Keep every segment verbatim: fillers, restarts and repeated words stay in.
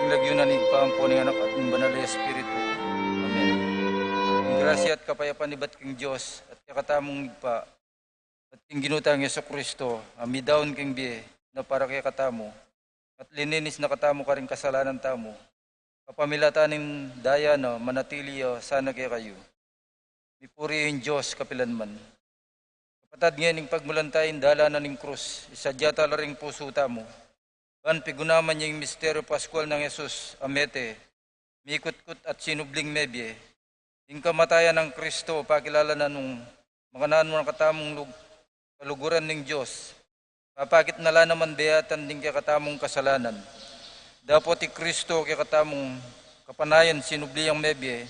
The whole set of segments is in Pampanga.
Lagyu na ning Ibpa, ampo ning Anak, at ning Banal a Espiritu. Amen. Ing grasya at kapayapan ibat king Dios at kekatamung Ibpa, at king Ginu tang Jesu Kristo, a midaun king bie na para kekatamu, at lininis na katamu karing kasalanan tamu, kapamilatan ning daya na, manatili ya sana kekayu. Mipuri ing Dios kapilanman. Kapatad, ngening pagmulan taya ing dalan na ning krus, isadya tala ring pusu tamu, ban pigunaman ya ing misteryu paskual nang Jesus a mete, mikutkut at sinubling mebie. Ing kamatayan nang Kristo, pakilala na nung makananu na katamung lug-, kaluguran ning Dios. Papakit na la naman bie atan ding kekatamung kasalanan. Dapot i Kristo kekatamung kapanayan sinubli yang mebie,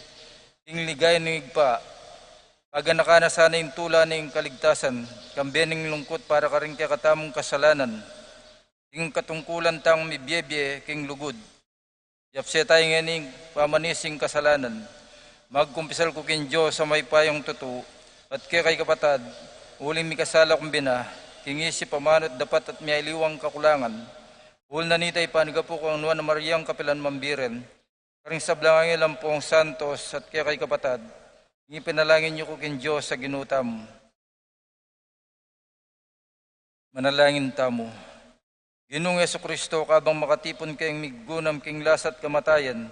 ing ligaya ning Ibpa, paganakan na sana ing tula ning kaligtasan, kambe ning lungkut para karing kekatamung kasalanan, ing katungkulan tang mibiebie king lugud. Yapse taya ngening pamanising kasalanan. Magkumpisal ku king Dios a mayupayang tutu, at kekayu kapatad, uling mikasala ku bina, king isip, amanu at dapat at miyaliwang kakulangan. Bukal na nita, ipanyawad ku kang Nuan a Mariang kapilan mang Birhen, karing sablang anghel ampong santos, at kekayu kapatad, ing ipanalangin yu ku king Dios a Ginu tamu. Manalangin tamu. Ginung Jesu Kristo, kabang makatipun keng miggunam king lasa at kamatayan,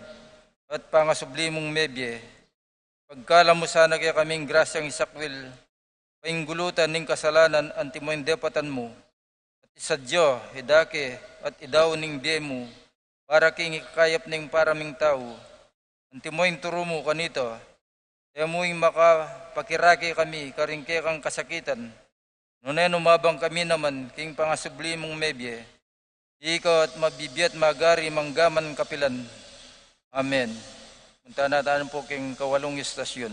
at pangasubli mung mebie, pagkalam mu sana kekami ing grasyang isakwil, painggulutan ning kasalanan antimo ing depatan mu, at isadya, idake, at idaun ing bie mu, para king ikakayap ning para ming tau. Antimo ing turu mu kanita, e mu ing makapakirake kami karing kekang kasakitan, nune nu mabang kami naman king pangasubli mung mebie, ika at mabibie at magari mangga man kapilan. Amen. Punta na taya pu king kawalung istasyon.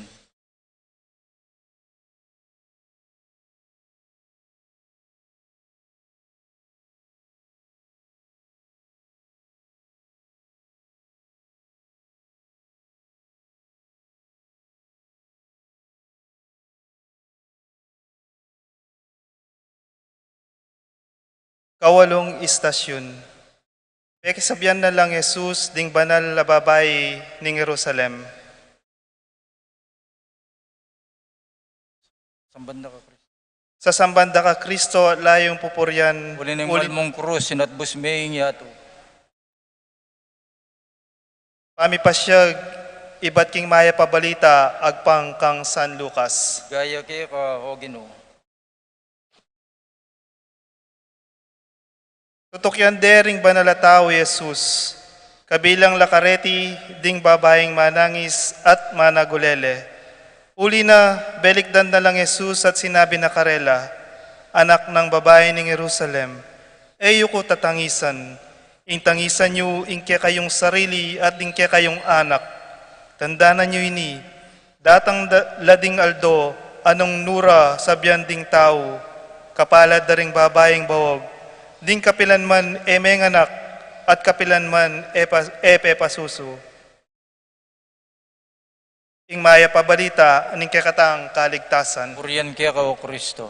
Kawalung istasyon. Pekisabyan na lang Jesus ding banal a babai ning Jerusalem. Sasamban da ka, Kristo. Sasamban da ka, Kristo, layung pupurian. Uli ning uli- mal mung krus, inatbus me ing yatu. Pamipasiag ibat king mayap a balita agpang kang San Lucas. Ligaya keka, o Ginu. Tutukian de ring banal a tau i Jesus, kabilang la kareti ding babaing manangis at managulele. Uli na, belikdan na lang Jesus at sinabi na karela, Anak nang babai ning Jerusalem, e yu ku tatangisan. Ing tangisan yu ing kekayung sarili at ing kekayung anak. Tandanan yu ini, datang da-, la ding aldo a nung nu ra sabian ding tau, Kapalad da ring babaing baog, ding kapilan man e menganak, at kapilan man e pa-, e pepasusu. Ing mayap a balita ning kekatang kaligtasan. Purian keka, o Kristo.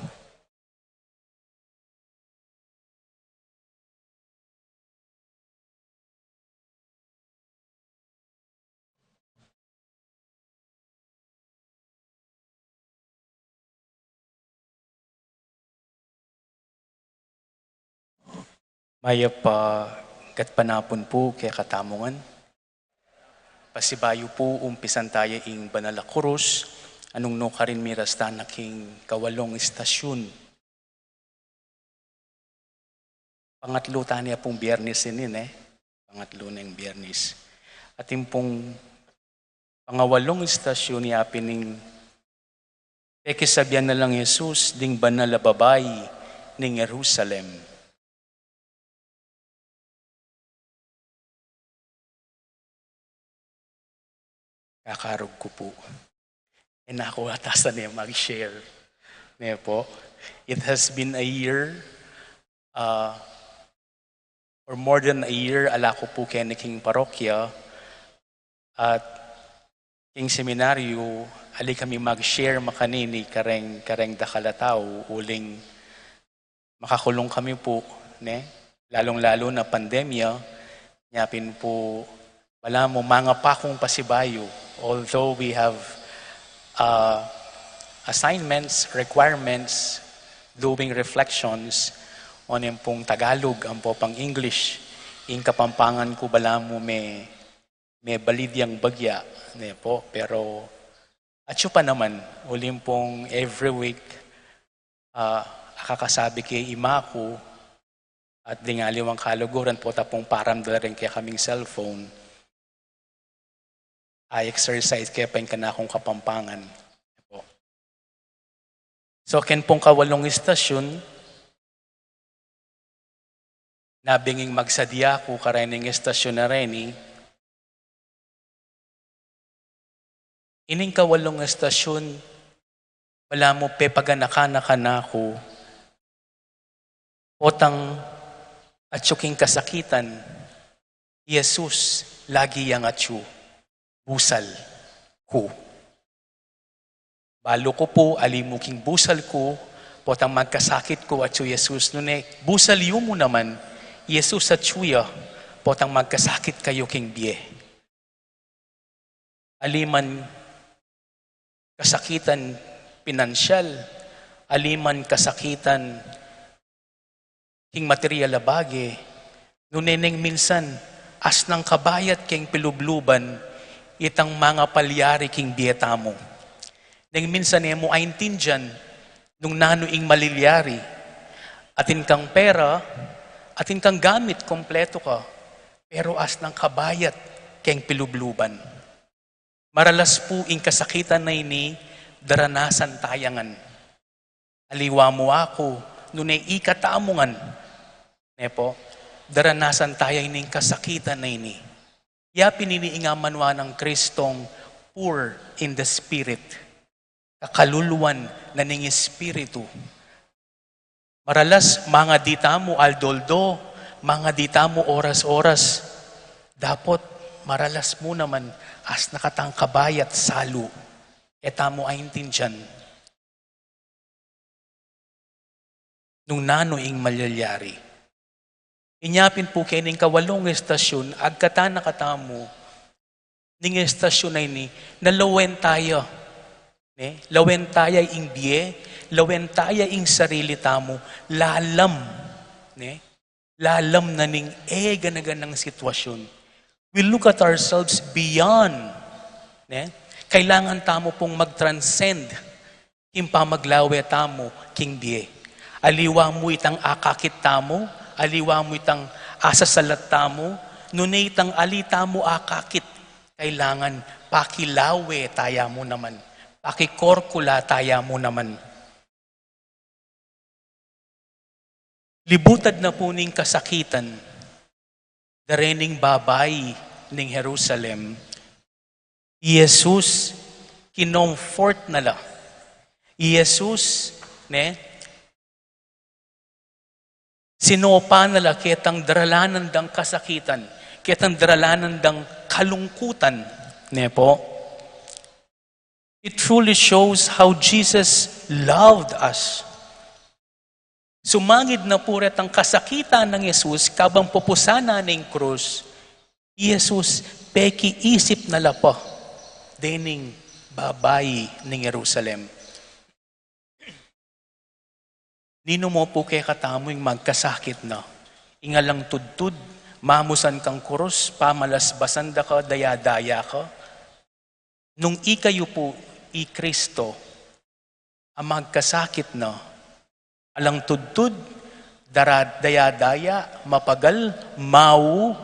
Mayap a gatpanapun pu kekatamu ngan. Pasibayu pu, umpisan taya ing banal a kurus, a nung nu karin miras tana king kawalung istasyun. Pangatlu tana pung Biyernes ini, ne? Pangatlu neng Biyernes. Atin pung pangawalung istasyun ya pin ing pekisabian na lang Jesus ding banal a babai ning Jerusalem. Kakarug ku pu. E na ku atasan e mag-share. Ne pu? It has been a year, uh, or more than a year, ala ku pu keni king parokya. At king seminaryo, ali kami mag-share makanini kareng, kareng dakal a tau, uling makakulung kami pu, ne? Lalung-lalu na pandemya, Inya pin pu, balamu mangapakung pasibayu, although we have, uh, assignments, requirements, doing reflections, onim pung Tagalog, ampo pang English, ing Kapampangan ku balamu me, me balid yang bagya, ne po, pero atyu pa naman, uling pung every week, ah, akakasabi ke ima ku, at ding aliwang kaluguran, pota pung paramdal rin kekaming cellphone, a-exercise ke pa ing kanakung Kapampangan. Po. So, ken pung kawalung istasyon, nabinging magsadya ku kareng istasyon a reni, ining kawalung istasyon, balamu pepaganakan na kanaku, potang atyu king kasakitan, i Jesus lagi yang atyu, busal ku. Balu ku pu, ali mu king busal ku, potang magkasakit ku, atyu i Jesus, nune busal yu mu naman, i Jesus atyu ya, potang magkasakit kayu king bie. Ali man kasakitan pinansyal, ali man kasakitan king material a bage, nune neng minsan, asnang kabayat keng pilubluban, itang mangapalyari king bie tamu. Neng minsan e mu aintindian nung nanu ing malilyari. Atin kang pera, atin kang gamit, kompletu ka, pero asnang kabayat keng pilubluban. Maralas pu ing kasakitan a ini, daranasan taya ngan. Aliwa mu aku, nune ikatamu ngan. Ne po, daranasan taya ining kasakitan a ini. Ya pin ini ing amanwa nang Kristong poor in the spirit. Kakaluluan na ning espiritu. Maralas, mangadi tamu aldo-aldo, mangadi tamu oras-oras. Dapot, maralas mu naman, asna katang kabayat salu. E tamu aintindian nung nanu ing malilyari. Inya pin pu kening kawalung istasyon, agkatan na katamu, ning istasyon a ini, na lawen taya. Ne? Lawen taya ing bie, lawen taya ing sarili tamu, lalam. Ne? Lalam na ning e gana-ganang sitwasyon. We look at ourselves beyond. Ne? Kailangan tamu pung mag-transcend king pamaglawe tamu king bie. Aliwa mu itang akakit tamu, aliwa mu itang asasalat tamu, nune itang ali tamu akakit, kailangan pakilawe taya mu naman, pakikorkula taya mu naman. Libutad na pu ning kasakitan, da rening babai ning Jerusalem, i Jesus, kinomfort na la. I Jesus, ne, sinopa na la ketang daralanan dang kasakitan, ketang daralanan dang kalungkutan, ne po. It truly shows how Jesus loved us. Sumangid na pu retang kasakitan nang Jesus, kabang pupusan na ning krus, i Jesus, pekiisip na la pa dening babai ning Jerusalem. Ninu mu pu kekatamu ing magkasakit na, ing alang tudtud, mamusan kang krus, pamalasbasan da ka, daya-daya ka? Nung ikayu pu i Kristo, a magkasakit na, alang tudtud, dara-, daya-daya, mapagal, mau,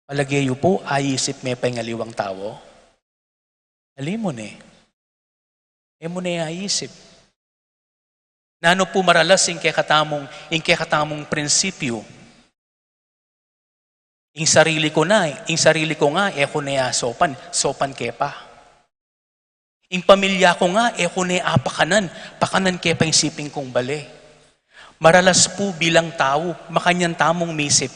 palage yu pu, aisip me pa ing aliwang tau? Ali mu ne. E mu ne aisip. Nanu pu maralas ing kekatamung, ing kekatamung prinsipyu? Ing sarili ku na, ing sarili ku nga, e ku ne asopan, sopan ke pa. Ing pamilya ku nga, e ku ne apakanan, pakanan ke pa ing siping kung bale. Maralas pu bilang tau, makanyan tamung misip.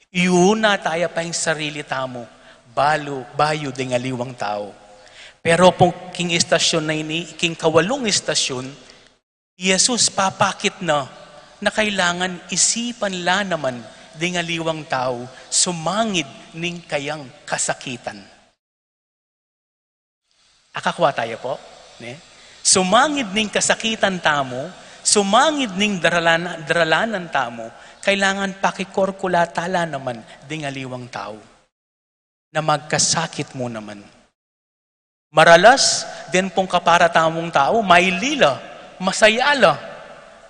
Iuna taya pa ing sarili tamu, balu, bayu ding aliwang tau. Pero pu king istasyon a ini, king kawalung istasyon, i Jesus papakit na, na kailangan isipan la naman ding aliwang tau, sumangid ning kayang kasakitan. Akakwa tayo po, ne? Sumangid ning kasakitan tamu, sumangid ning daralan-, daralanan tamu, kailangan pakikorkula tala naman ding aliwang tau na magkasakit mu naman. Maralas, den pung kapara tamung tau, maili la, masaya la.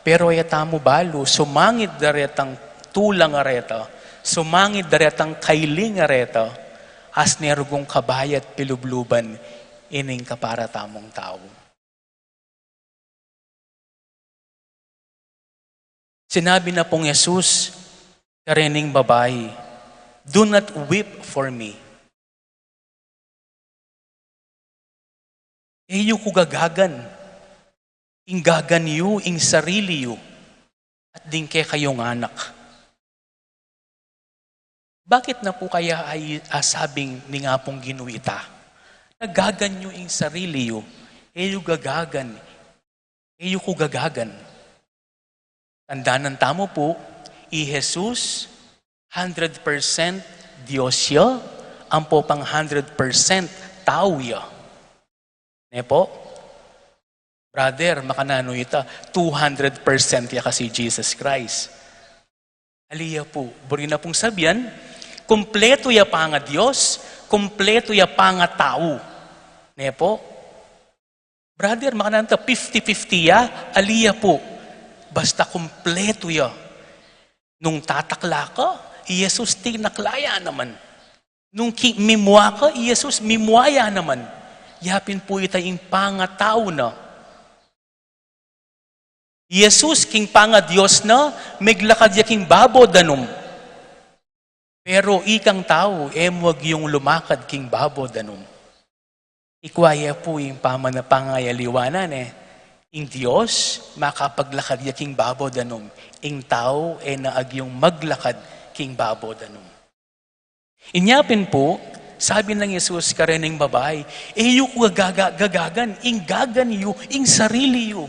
Pero e tamu balu, sumangid da retang tulang a reta, sumangid da retang kailing a reta, as ne rugung kabayat pilubluban ining kapara tamung tau. Sinabi na pung Jesus karening babai, "Do not weep for me." E yu ku gagagan, ing gagan yu, ing sarili yu, at ding kekayung anak. Bakit na pu kaya ay asabing ning Apung Ginu ita? Nagagan yu ing sarili yu, e yu gagagan, e yu ku gagagan. Tandanan tamu pu, i Jesus, hundred percent Dios ya, ampo pang hundred percent tau ya. Ne po? Brother, makananu ita, two hundred percent ya kasi Jesus Christ. Ali ya pu, buri na pung sabian, kumpletu ya panga-Dios, kumpletu ya panga-tau. Ne po? Brother, makananu ita, fifty fifty ya, ali ya pu. Basta kumpletu ya. Nung tatakla ka, i Jesus tinakla ya naman. Nung ki-, mimua ka, i Jesus mimua ya naman. Ya pin pu ita ing pangatau na. I Jesus king panga-Dios na, meglakad ya king babo danum. Pero ikang tau, e mu agyung lumakad king babo danum. Ikwa ya pu ing pamana-, pangayaliwanan, e. Ing Dios, makapaglakad ya king babo danum. Ing tau, e na agyung maglakad king babo danum. Inya pin pu, sabi nang Jesus karening babai, "E yu ku gaga-, gagagan, ing gagan yu, ing sarili yu."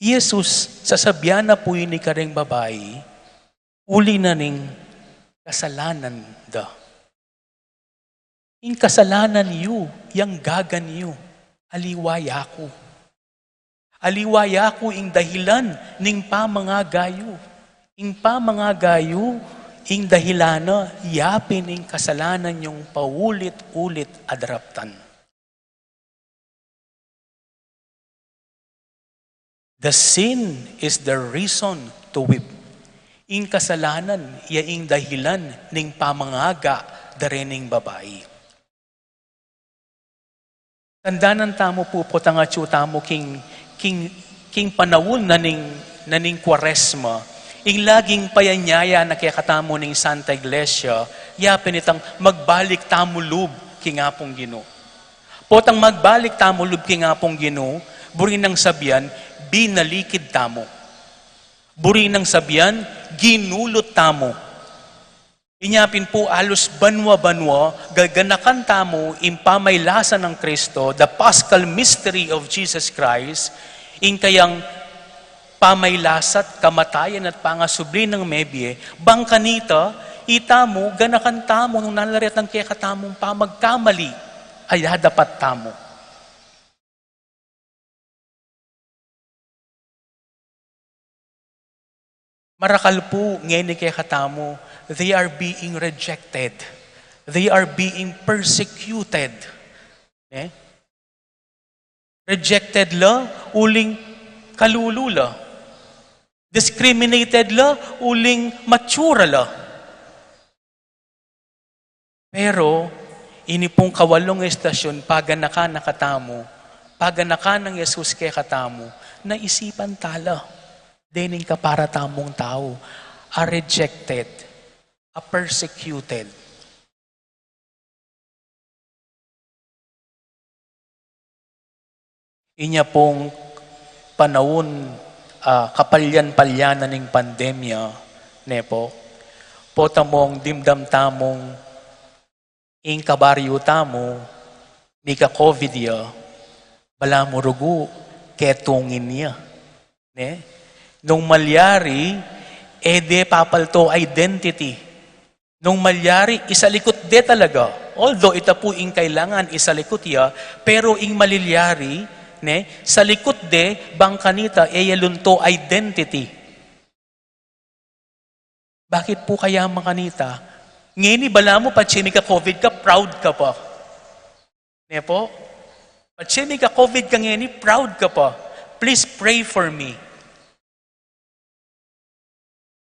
Jesus, sasabian na pu ini karing babai, uli na ning kasalanan da. Ing kasalanan yu, yang gagan yu, aliwa ya ku. Aliwa ya ku ing dahilan ning pamangaga yu. Ing pamangaga yu, ing dahilan na, ya pin ing kasalanan yung paulit-ulit a daraptan. The sin is the reason to weep. Ing kasalanan, ya ing dahilan ning pamangaga da rening babai. Tandanan tamu pu, potang atyu tamu king, king, king panaun na ning, na ning Kuaresma. Ing laging payanyaya na kekatamu ning Santa Iglesia, ya pin itang magbalik tamu lub king Apung Ginu. Potang magbalik tamu lub king Apung Ginu, buri nang sabian, binalikid tamu. Buri nang sabian, ginulut tamu. Inya pin pu alus banua-banua, gaganakan tamu ing pamailasan nang Kristo, the Paschal mystery of Jesus Christ, ing kayang pamailasa't kamatayan at pangasubli nang mebie, bang kanita, itamu, ganakan tamu nung nanu la retang kekatamung pamagkamali a yadapat tamu. Marakal pu ngeni kekatamu, they are being rejected. They are being persecuted. Eh? Rejected la, uling kalulu la. Discriminated la, uling matsura la. Pero, ini pung kawalung estasyun, paganakan na katamu, paganakan nang Jesus kekatamu, naisipan tala, dening kapara tamung tau, a rejected, a persecuted. Inya pung panaun, ah, kapalyan-palyanan ning pandemya, ne pu, pota mung dimdam tamung ing kabaryu tamu, mika-covid ya, balamu rugu, ketungin ya. Ne? Nung malyari, e de papalto identity. Nung malyari, isalikut de talaga. Although ita pu ing kailangan isalikut ya, pero ing malilyari, ne, salikut de, bang kanita, e ya lunto identity. Bakit pu kaya makanita? Ngeni balamu patse mika-covid ka, proud ka pa. Ne po? Patse mika-covid ka ngeni, proud ka pa. Please pray for me.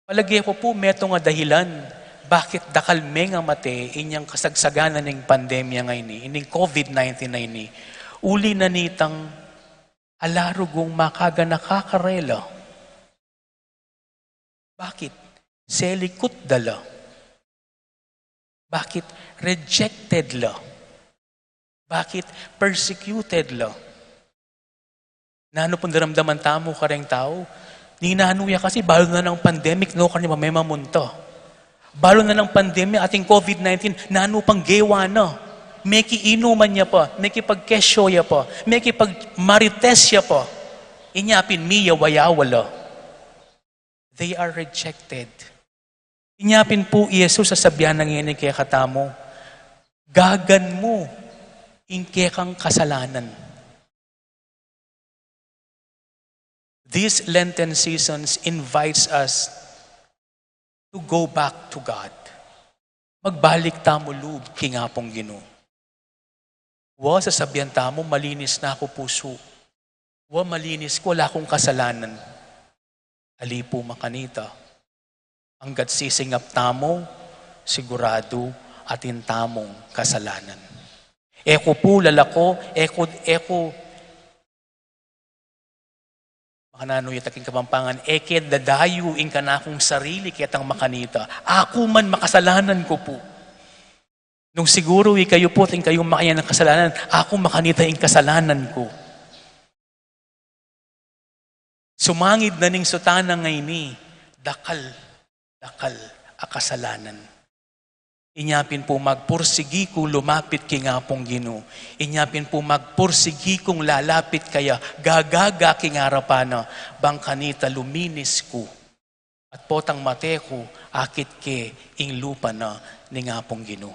Palage ku pu metung a dahilan bakit dakal mengamate inyang kasagsaganan ning pandemya ngeni, ining covid nineteen a ini. Uli na nitang ala rugung makaganaka karela. Bakit? Selikut da la. Bakit? Rejected la. Bakit? Persecuted la. Nanu pung daramdaman tamu kareng tau? Ninanu ya kasi, balu na nang pandemic, nukarin ya pa memamunta? Balu na nang pandemya, ating covid nineteen, nanu pang gewa na? Mekiinuman ya pa, mekipagkesyo ya pa, mekipagmarites ya pa. Inya pin miyawa-yawa la. They are rejected. Inya pin pu i Jesus sasabian na ngeni kekatamu, gagan mu ing kekang kasalanan. This Lenten seasons invites us to go back to God. Magbalik tamu lub king Apung Ginu. Wa, sasabian tamu, malinis na ku pusu. Wa, malinis ku, ala kung kasalanan. Ali pu makanita. Anggat sisingap tamu, siguradu atin tamung kasalanan. E ku pu lalako, e ku, e ku, makananu ya ta king Kapampangan, e ke dadayu ing kanakung sarili ketang makanita. Aku man makasalanan ku pu. Nung siguru ikayu pu, atin kayung makanyan a kasalanan, aku makanita ing kasalanan ku. Sumangid na ning sutana ngeni, dakal, dakal a kasalanan. Inya pin pu magpursigi ku lumapit king Apung Ginu. Inya pin pu magpursigi kung lalapit kaya, gagaga king arapan na, bang kanita luminis ku. At potang mate ku, akit ke ing lupa na ning Apung Ginu.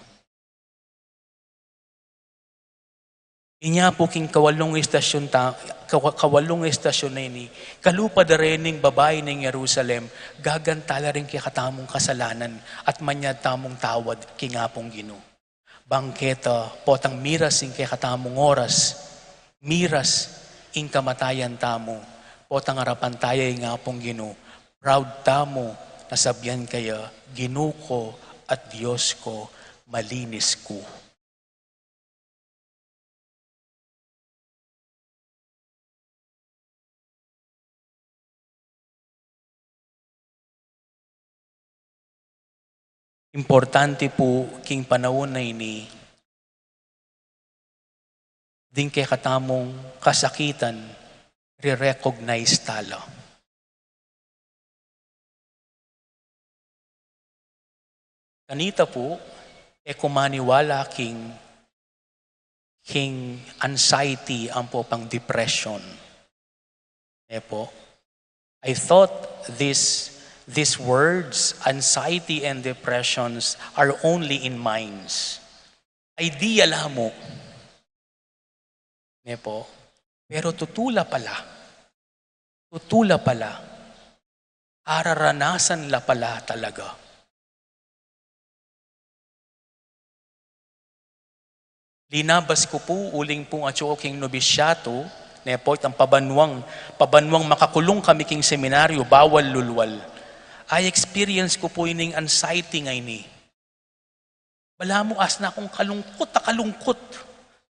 Inya pu king kawalung istasyon ta-, kawa-, kawalung istasyon na ini, kalupa da rening babai ning Jerusalem, gaganta la ring kekatamung kasalanan at manyad tamung tawad king Apung Ginu. Bang keta, potang miras ing kekatamung oras, miras ing kamatayan tamu, potang arapan taya ing Apung Ginu, proud tamu, na sabian kaya, Ginu ku at Dios ku, malinis ku. Importante pu king panaun a ini, ding kekatamung kasakitan, re-recognize tala. Kanita pu, e ku maniwala king, king anxiety ampo pang depression. E po? I thought this, these words, anxiety and depressions, are only in minds. Idea la mu. Ne po? Pero tutu la pala. Tutu la pala. Araranasan la pala talaga. Linabas ku pu, uling pung atyu ku king nobisyatu, ne po, itang pabanuang, pabanuang makakulung kami king seminaryo, bawal lulwal. I-experience ku pu ining anxiety ngeni. Balamu asna kung kalungkut a kalungkut.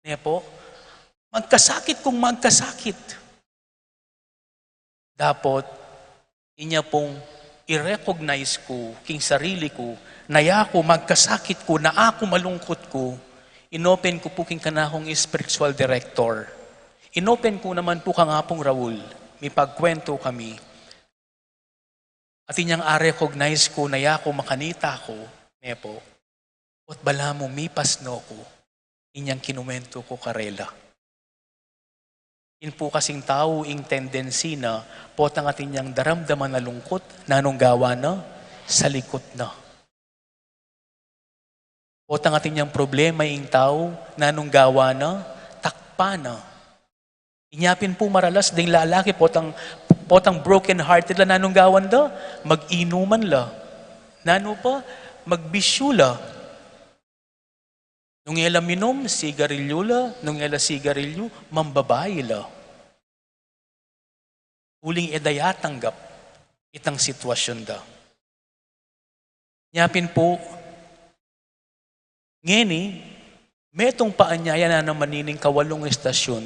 Ne po? Magkasakit kung magkasakit. Dapot, inya pung i-recognize ku, king sarili ku, na yaku magkasakit ku, na aku malungkut ku, inopen ku pu king kanakung spiritual director. Inopen ku naman pu kang Apung Raul, mipagkwentu kami. At inyang a-recognize ku na yaku makanita ku, ne po, ot balamu mipasno ku, inyang kinumento ku karela. Ing pu kasing tau, ing tendency na, potang atin yang daramdaman a lungkut, nanung gawa na, salikut na. Potang atin yang problema ing tau, nanung gawa na, takpa na. Inya pin pu maralas ding lalaki, potang, potang broken hearted la, nanung gawan da, mag-inuman la. Nanu pa, magbisyu la. Nung e la minum, sigarilyu la, nung e la sigarilyu, mambabai la. Uling e da ya tanggap itang sitwasyun da. Nya pin pu, ngeni, metung pa anyaya na naman ining kawalung estasyun,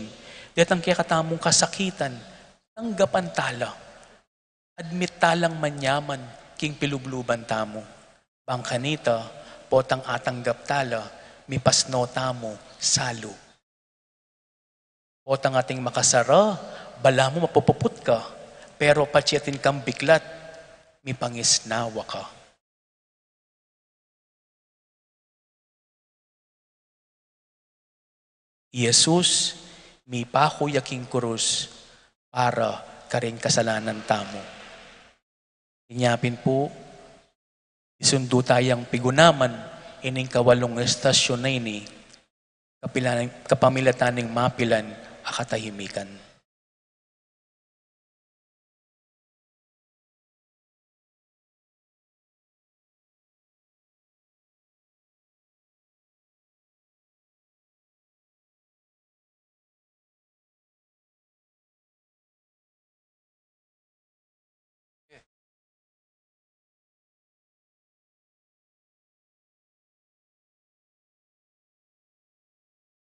detang kekatamung kasakitan, tanggapan tala, admit talang manyaman king pilubluban tamu. Bang kanita, potang atanggap tala, mipasno tamu salu. Potang ating makasara, balamu mapupuput ka, pero patsi atin kang biklat, mipangisnawa ka. I Jesus, mipaku ya king krus para karing kasalanan tamu. Inya pin pu, isundu tayang pigunaman ining kawalung estasyun a ini, kapilan-, kapamilatan ning mapilan a katahimikan.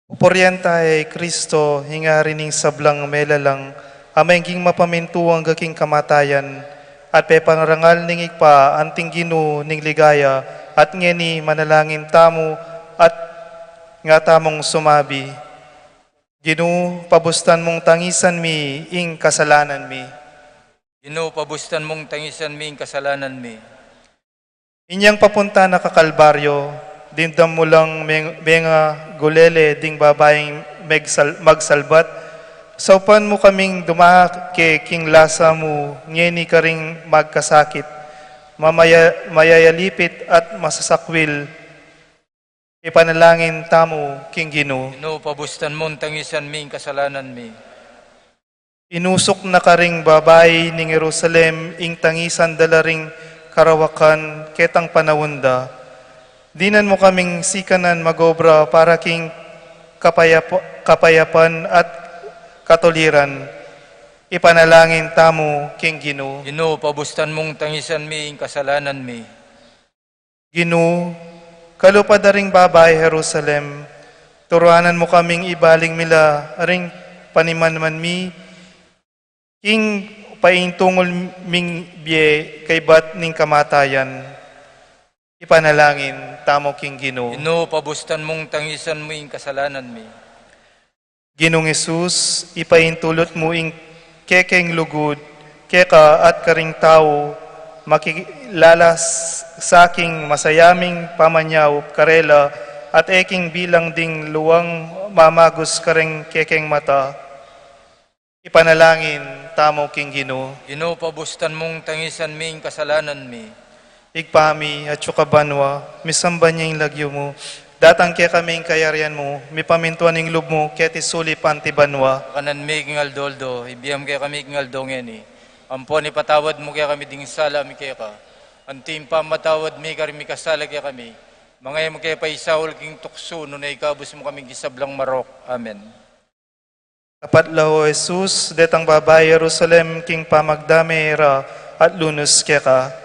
Pupurian taya i Kristo, ing ari ning sablang melalang, a meging mapamintu angga king kamatayan, at peparangal ning Ibpa anting Ginu ning ligaya, at ngeni manalangin tamu, at nga tamung sumabi, Ginu, pabustan mung tangisan mi ing kasalanan mi. Ginu, pabustan mung tangisan mi ing kasalanan mi. Inyang papunta na ka Kalbaryo, dimdam mu lang meng-, menga gulele ding babaing megsal-, magsalbat, saupan mu kaming dumake king lasa mu ngeni karing magkasakit, mamaya-, mayayalipit at masasakwil, ipanalangin tamu king Ginu. Ginu, pabustan mung tangisan mi ing kasalanan mi. Inusuk na karing babai ning Jerusalem ing tangisan da la ring karawakan ketang panaun da. Dinan mu kaming sikanan magobra para king kapayap-, kapayapan at katuliran. Ipanalangin tamu king Ginu. Ginu, pabustan mung tangisan mi ing kasalanan mi. Ginu, kalupa da ring babai Jerusalem, turuanan mu kaming ibaling mi la ring panimanman mi, king paintungul ming bie kaybat ning kamatayan. Ipanalangin tamu king Ginu. Ginu, pabustan mung tangisan mi ing kasalanan mi. Ginung Jesus, ipaintulut mu ing kekeng lugud keka at karing tau, makilala s-, sa king masayaming pamanyaup karela, at e king bilang ding luwang mamagus karing kekeng mata. Ipanalangin tamu king Ginu. Ginu, pabustan mung tangisan mi ing kasalanan mi. Ibpa mi, atsu ka banua, misamban ya ing lagyu mu, datang kekami ing kayarian mu, mipamintuan ing lub mu, keti sulip anti banua. Kakanan mi king aldo-aldo, ibie mu kekami king aldo ngeni. Ampon ipatawad mu kekami ding sala mi keka, anti ing pamamatawad mi karing mikasala kekami. Manga e mu ke paisaul king tuksu, nune ikabus mu kami king sablang marok. Amen. Tapat la, O Jesus, detang babai Jerusalem king pamagdame ra at lunus keka.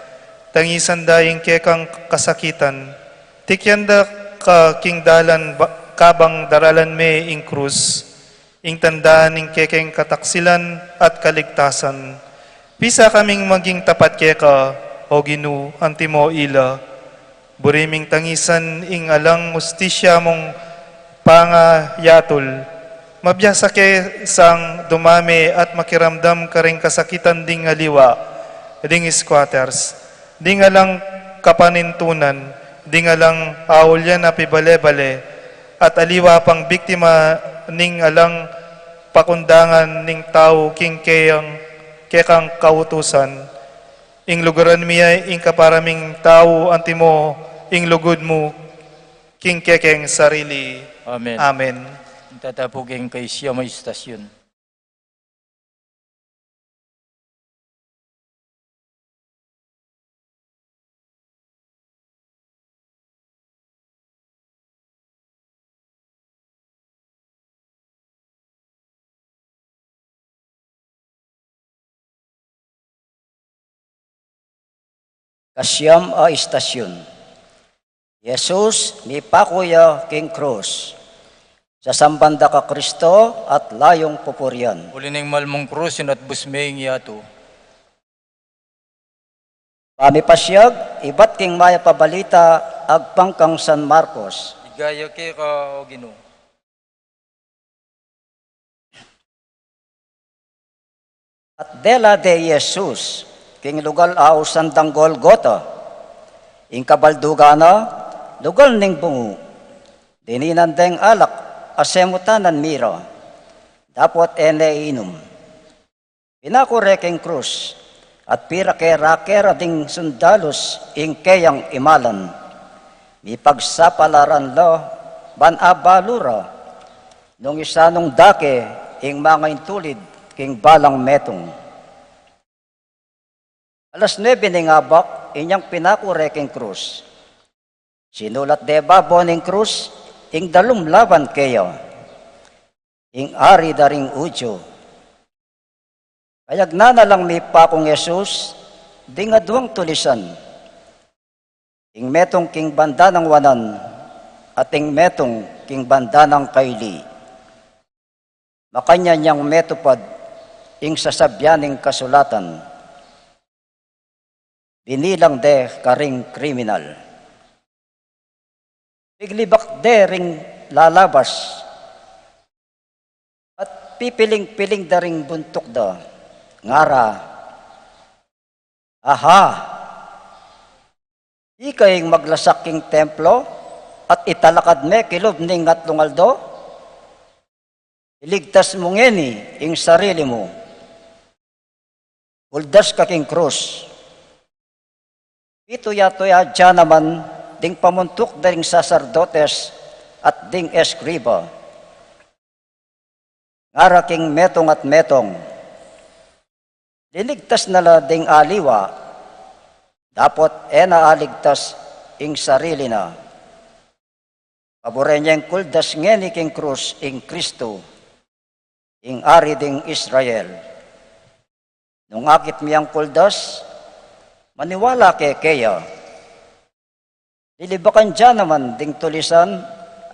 Tangisan da ing kekang kasakitan. Tikyan da ka king dalan ba-, kabang daralan me ing krus, ing tanda ning kekeng kataksilan at kaligtasan. Pisa kaming maging tapat keka, O Ginu, antimo ila. Buri ming tangisan ing alang hustisya mung pangayatul. Mabiasa ke sang dumame at makiramdam karing kasakitan ding aliwa, ding squatters, ding alang kapanintunan, ding alang aulian a pibale-bale, at aliwa pang biktima ning alang pakundangan ning tau king keyang, kekang kautusan. Ing luguran mi ya ing kapara ming tau, antimo ing lugud mu king kekeng sarili. Amen. Amen. Tatapu king kaysiam a istasyon. Kasiam a istasyon. Jesus, mipaku ya king krus. Sasamban da ka Kristo at layung pupurian. Uli ning mal mung krus, inatbus me ing yatu. Pamipasiag ibat king mayap a balita agpang kang San Marcos. Ligaya keka, o Ginu. At dela de i Jesus king lugal a ausan dang Golgota, ing kabaldugan na, lugal ning bungu. Dininan deng alak a semutanan mira, dapot e ne inum. Pinaku re king krus, at pira kera-kera ding sundalus ing keyang imalan. Mipagsapalaran la ban abalu ra nung isanung da ke ing mangaintulid king balang metung. Alas nuebe ning abak, inyang pinaku re king krus. Sinulat de babo ning krus ing dalum lawan keya, ing Ari da ring Judio. Kayagnan na lang mipakung Jesus ding aduang tulisan, ing metung king banda nang wanan at ing metung king banda nang kaili. Makanyan yang metupad ing sasabian ning kasulatan. Binilang de karing kriminal. Piglibak de ring lalabas at pipiling-piling da ring buntuk da, ngara, "Aha! Ika ing maglasak king templo at italakad me kilub ning atlung aldo? Iligtas mu ngeni ing sarili mu. Kuldas ka king krus." Pitu yatu ya naman ding pamuntuk da ring saserdotes at ding eskriba. Ngara king metung at metung, "Liligtas na la ding aliwa, dapot e na aligtas ing sarili na. Paburen yang kuldas ngeni king krus ing Kristu, ing Ari ding Israel. Nung akit mi yang kuldas, maniwala ke keya. Lilibakan da naman ding tulisan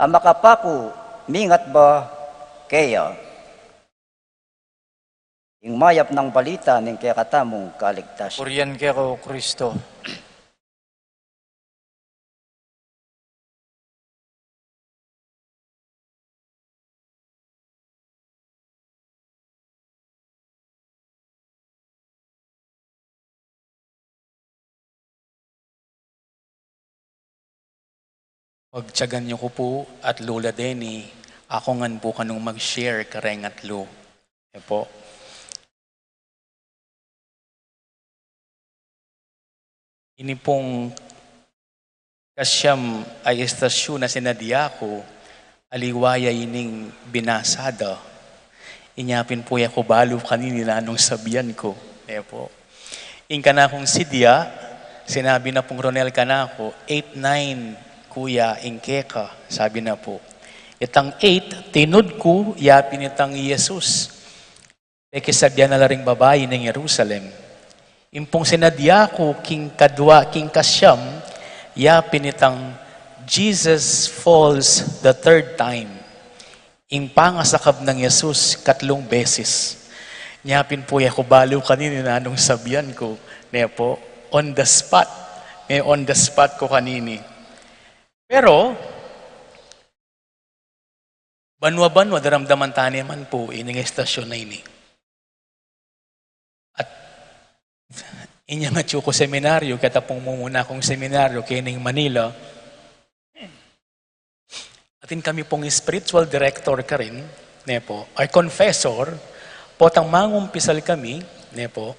a makapaku mingat ba keya." Ing mayap nang balita ning kekatamung kaligtasan. Purian keka, o Kristo. Pagtyagan yu ku pu at Lola Deni, aku ngan pu kanung mag-share kareng atlu. E pu. Ini pung kasiam a istasyon a sinadya ku, aliwa ya ining binasa da. Inya pin pu e ku balu kanini nanung sabian ku. E pu. Ing kanakung sidya, sinabi na pung Ronel kanaku, "Eight, nine, kuya, ing keka," sabi na pu. Itang eight, tinud ku, ya pin itang Jesus. Pekisabyan na la ring babai ning Jerusalem. Ing pung sinadya ku king kadwa, king kasiam, ya pin itang Jesus falls the third time. Ing pangasakab nang Jesus katlung beses. Nya pin pu e ku balu kanini nanung sabian ku, ne pu, on the spot. Me on the spot ku kanini. Pero, banua-banua, daramdaman ta ne man pu ining istasyon a ini. At inyang atyu ku seminaryo, keta pung mumuna kung seminaryo kening Manila, atin kami pung spiritual director karin, ne po, ay confessor, potang mangumpisal kami, ne po,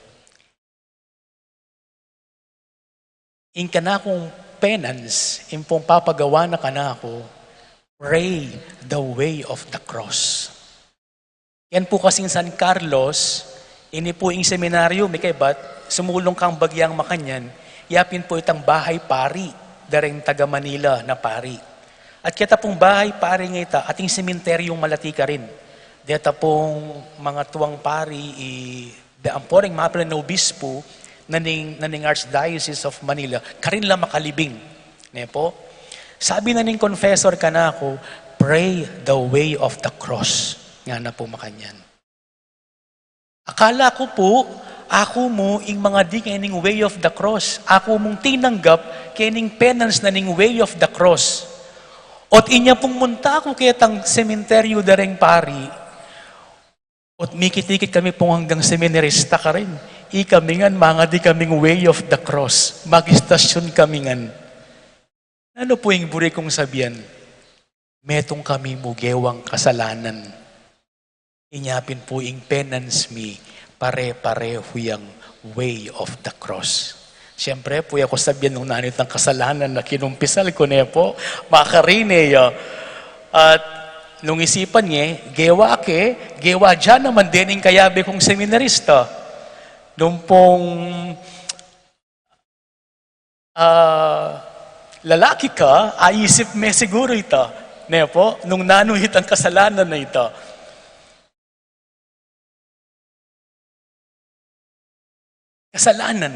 ing kanakung penance, ing pung papagawa na kanaku, pray the way of the cross. Yan po kasing San Carlos, ini po ing seminaryo, mikaybat, sumulung kang bagyang makanyan, yapin po itang bahay pari, dareng taga Manila na pari. At keta pung bahay pari nga ita, ating sementeryong malati karin. Deta pung mga tuang pari, i, da, ampo ring mapil na obispo, na ning, na ning Archdiocese of Manila, karin la makalibing. Ne po? Sabi na ning confessor kanaku, "Pray the way of the cross." Ngana po makanyan. Akala ku po, aku mu ing mangadi kening way of the cross. Aku mung tinanggap kening penance na ning way of the cross. Ot inya pung munta ku ketang sementeryo dareng pari. Ot mikit-ikit kami pung anggang seminarista karin. Ikami ngan, mangadi kaming way of the cross. Mag-istasyon kami ngan. Nanu po ing buri kung sabian? Metung kami mu gewang kasalanan. Inya pin po ing penance mi, pare-parehu yang way of the cross. Siyempre po, e ku sabian nung nanu itang kasalanan na kinumpisal ku, ne po, makarine ya. At nung isipan nye, gewa ke, gewa dyan naman dening kayabe kung seminarista. Nung pung, ah, lalaki ka, aisip me siguru ita, ne po, nung nanu itang kasalanan na ita. Kasalanan.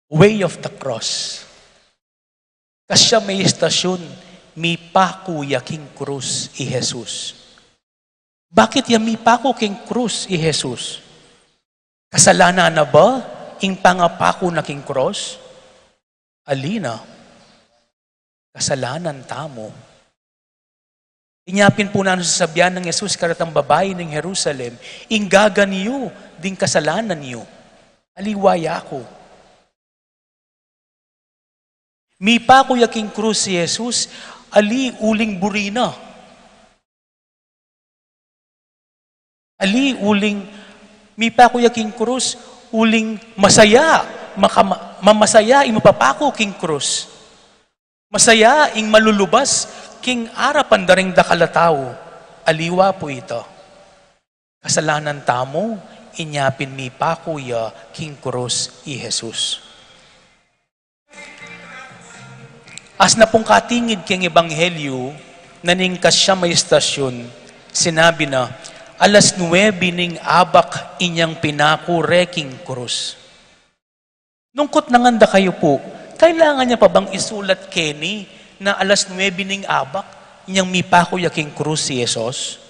Way of the cross. Kasyang istasyon, mipaku ya king krus i Jesus. Bakit ya mipaku king krus i Jesus? Kasalanan na ba ing pangapaku na king krus? Ali na, kasalanan tamu. Inya pin po nanu sasabian nang Jesus karetang babai ning Jerusalem, "Inggagan yu ding kasalanan yu. Aliwa ya ku." Mipaku ya king krus i Jesus, ali uling buri na. Ali uling mipaku ya king krus, uling masaya, makama-, mamasaya ing mapapaku king krus. Masaya ing malulubas king arapan da ring dakal a tau. Aliwa pu ita. Kasalanan tamu, inya pin mipaku ya king krus i Jesus. Asna pung katingid king ebanghelyu, na ning kasyam a istasyun, sinabi na, "Alas nuebe ning abak inyang pinaku re king krus." Nungkut na ngan da kayu pu, kailangan ya pa bang isulat keni na alas nuebe ning abak inyang mipaku ya king krus i Jesus?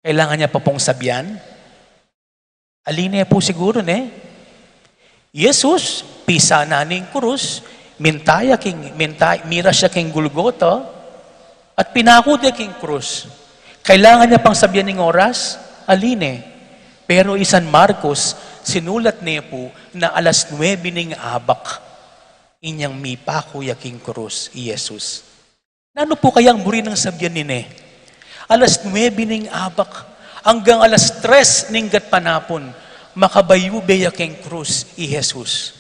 Kailangan ya pa pung sabian? Ali ne pu siguru, ne? Jesus, pisa na ning krus, minta ya king, minta, miras ya king Golgota, at pinaku de king krus. Kailangan ya pang sabian ning oras? Ali ne. Pero i San Marcos, sinulat ne pu na alas nuebe ning abak inyang mipaku ya king krus i Jesus. Nanu pu kayang buri nang sabian nine? Alas nuebe ning abak, anggang alas tres ning gatpanapun, makabayube ya king krus i Jesus.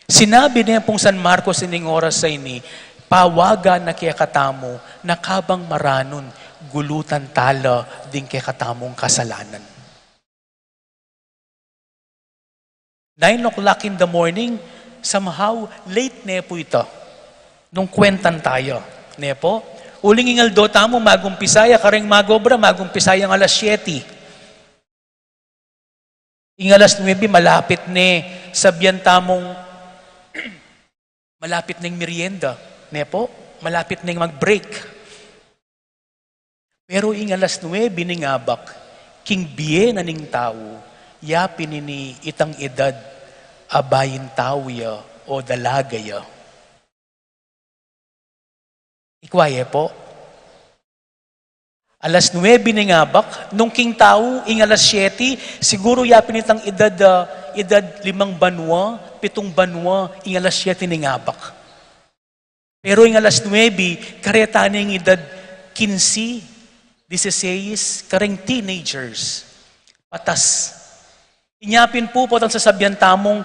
Sinabi ne pung San Marcos ining oras a ini, pawagan na kekatamu, na kabang maranun, gulutan tala ding kekatamung kasalanan. Nine o'clock in the morning, somehow, late ne pu ita. Nung kwentan taya, ne pu? Uling ing aldo tamu, magumpisa ya, kareng mag-obra, magumpisa yang alas siyete. Ing alas nuebe, malapit ne, sabian tamung, malapit neng merienda, ne pu? Malapit neng mag-break. Pero ing alas nuebe ning abak, king bie na ning tau, ya pin ini itang edad a bayin tau ya o dalaga ya. Ikwa ye pu? Alas nuebe ning abak, nung king tau, ing alas siyete, siguru ya pin itang edad, ah, edad limang banua, pitung banua, ing alas siyete ning abak. Pero ing alas nuebe, kareta ne ing edad kinse, dieciséis, kareng teenagers. Patas. Inya pin pu, potang sasabian tamung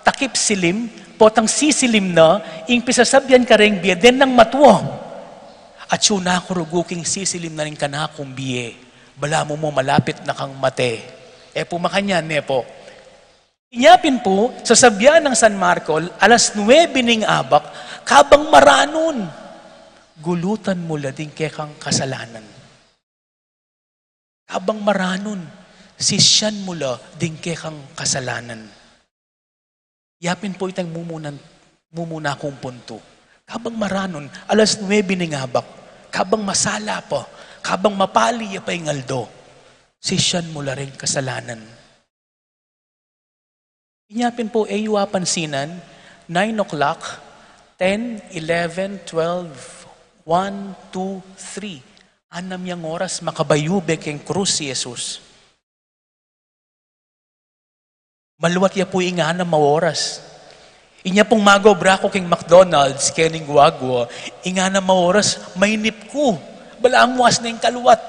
takip silim, potang sisilim na, ing pisasabian kareng bie, deng nang matua. Atyu na ku rugu king sisilim na ning kanakung bie, balamu mu malapit na kang mate. E pu makanyan, ne pu? Inya pin pu, sasabian nang San Marco, alas nuebe ning abak, kabang maranun, gulutan mu la ding kekang kasalanan. Kabang maranun, sisian mu la ding kekang kasalanan. Ya pin pu itang mumunan, mumuna kung puntu. Kabang maranun, alas nuebe ning abak, kabang masala pa, kabang mapali ya pa ing aldo, sisian mu la ring kasalanan. Inya pin pu, e yu apansinan, nine o'clock, ten, eleven, twelve, one, two, three. Anam yang oras, makabayube keng krus i Jesus. Maluat ya pu ing anam a oras. Inya pung magobra ku king McDonald's, kening guagua, ing anam a oras, mainip ku. Balamu asna ing kaluat.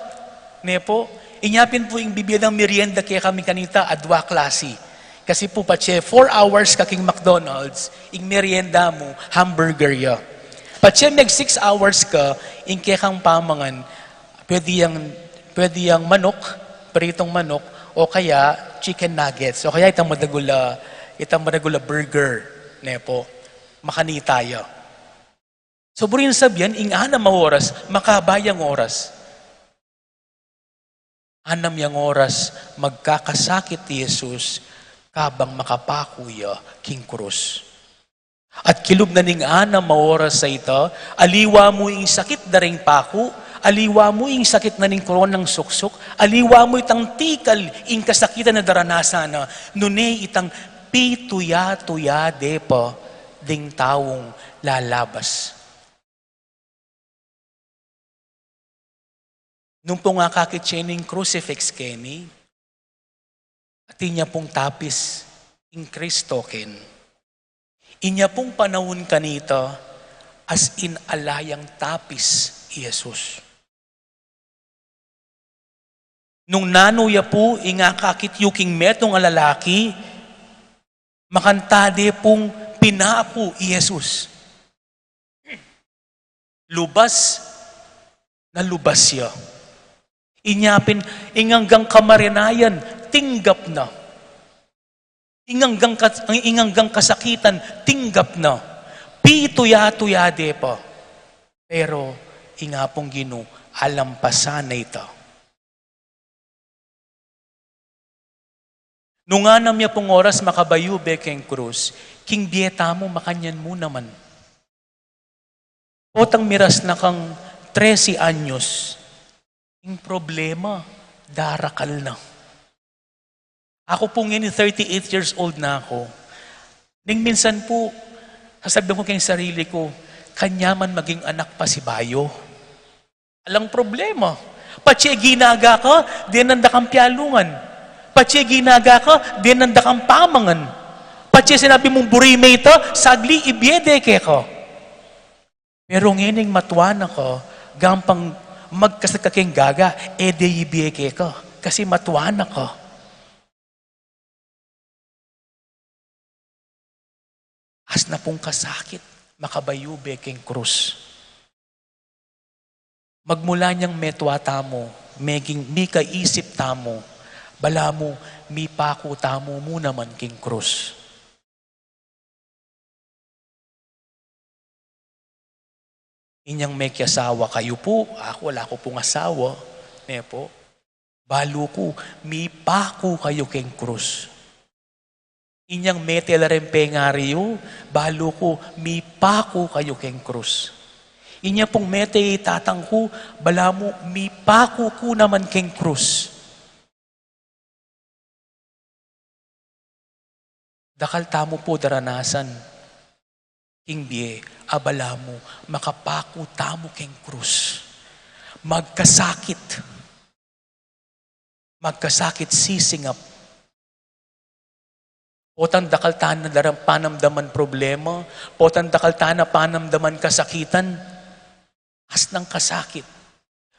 Ne pu? Inya pin pu ing bibie dang merienda kekami kanita, adwa klasi. Kasi pu patse four hours ka king McDonald's, ing merienda mu, hamburger ya. Patse meg six hours ka, ing kekang pamangan, pwede yang, pwede yang manok, pritong manok, o kaya chicken nuggets, o kaya itang madagul a, itang madagul a burger, ne pu? Makanita ya. So, buri nang sabian, ing anam a oras, makaba yang oras. Anam yang oras, magkakasakit i Jesus, kabang makapaku ya king krus. At kilub na ning anam a oras a ita, aliwa mu ing sakit da ring paku, aliwa mu ing sakit na ning koronang suksuk, aliwa mu itang tikal ing kasakitan a daranasan na, nune itang pituya-tuya de pa ding taung lalabas. Nung pung akakit ya ning crucifix keni, atin ya pung tapis ing Kristo ken. Inya pung panaun kanita, as in ala yang tapis i Jesus. Nung nanu ya pu ing akakit yu king metung a lalaki, makanta de pung pinaku i Jesus. Lubas na lubas ya. Inya pin, ing anggang kamarinayan, tinggap na. Ing anggang kas-, ing anggang kasakitan, tinggap na. Pituya-tuya de pa. Pero, ing Apung Ginu, alampasan na ita. Nung anam ya pung oras makabayube keng krus, king bie tamu makanyan mu naman. Potang miras na kang trese anyos, ing problema, darakal na. Aku pu ngeni thirty-eight years old na aku. Ning minsan pu, sasabian ku keng sarili ku, kanyaman maging anak pasibayu. Alang problema. Patse ginaga ka, denan da kang pialungan. Patse ginaga ka, denan da kang pamangan. Patse sinabi mung buri me ita, sagli ibie de keka. Pero ngening matua na ka, gampang magkasakit ka keng gaga, e de ibie keka. Kasi matua na ka. Asna pung kasakit, makabayube keng krus. Magmula nyang metua tamu, meging mikaisip tamu, balamu mipaku tamu mu naman keng krus. Inyang mekiasawa kayu pu, aku ala ku pung asawa, ne pu? Balu ku, mipaku kayu keng krus. Inyang mete la reng pengari yu, balu ku, mipaku kayu keng krus. Inya pung mete i tatang ku, balamu, mipaku ku naman keng krus. Dakal tamu pu daranasan king bie, a balamu, makapaku tamu keng krus. Magkasakit. Magkasakit sisingap. Potang dakal tana darang panamdaman problema, potang dakal tana panamdaman kasakitan, asnang kasakit.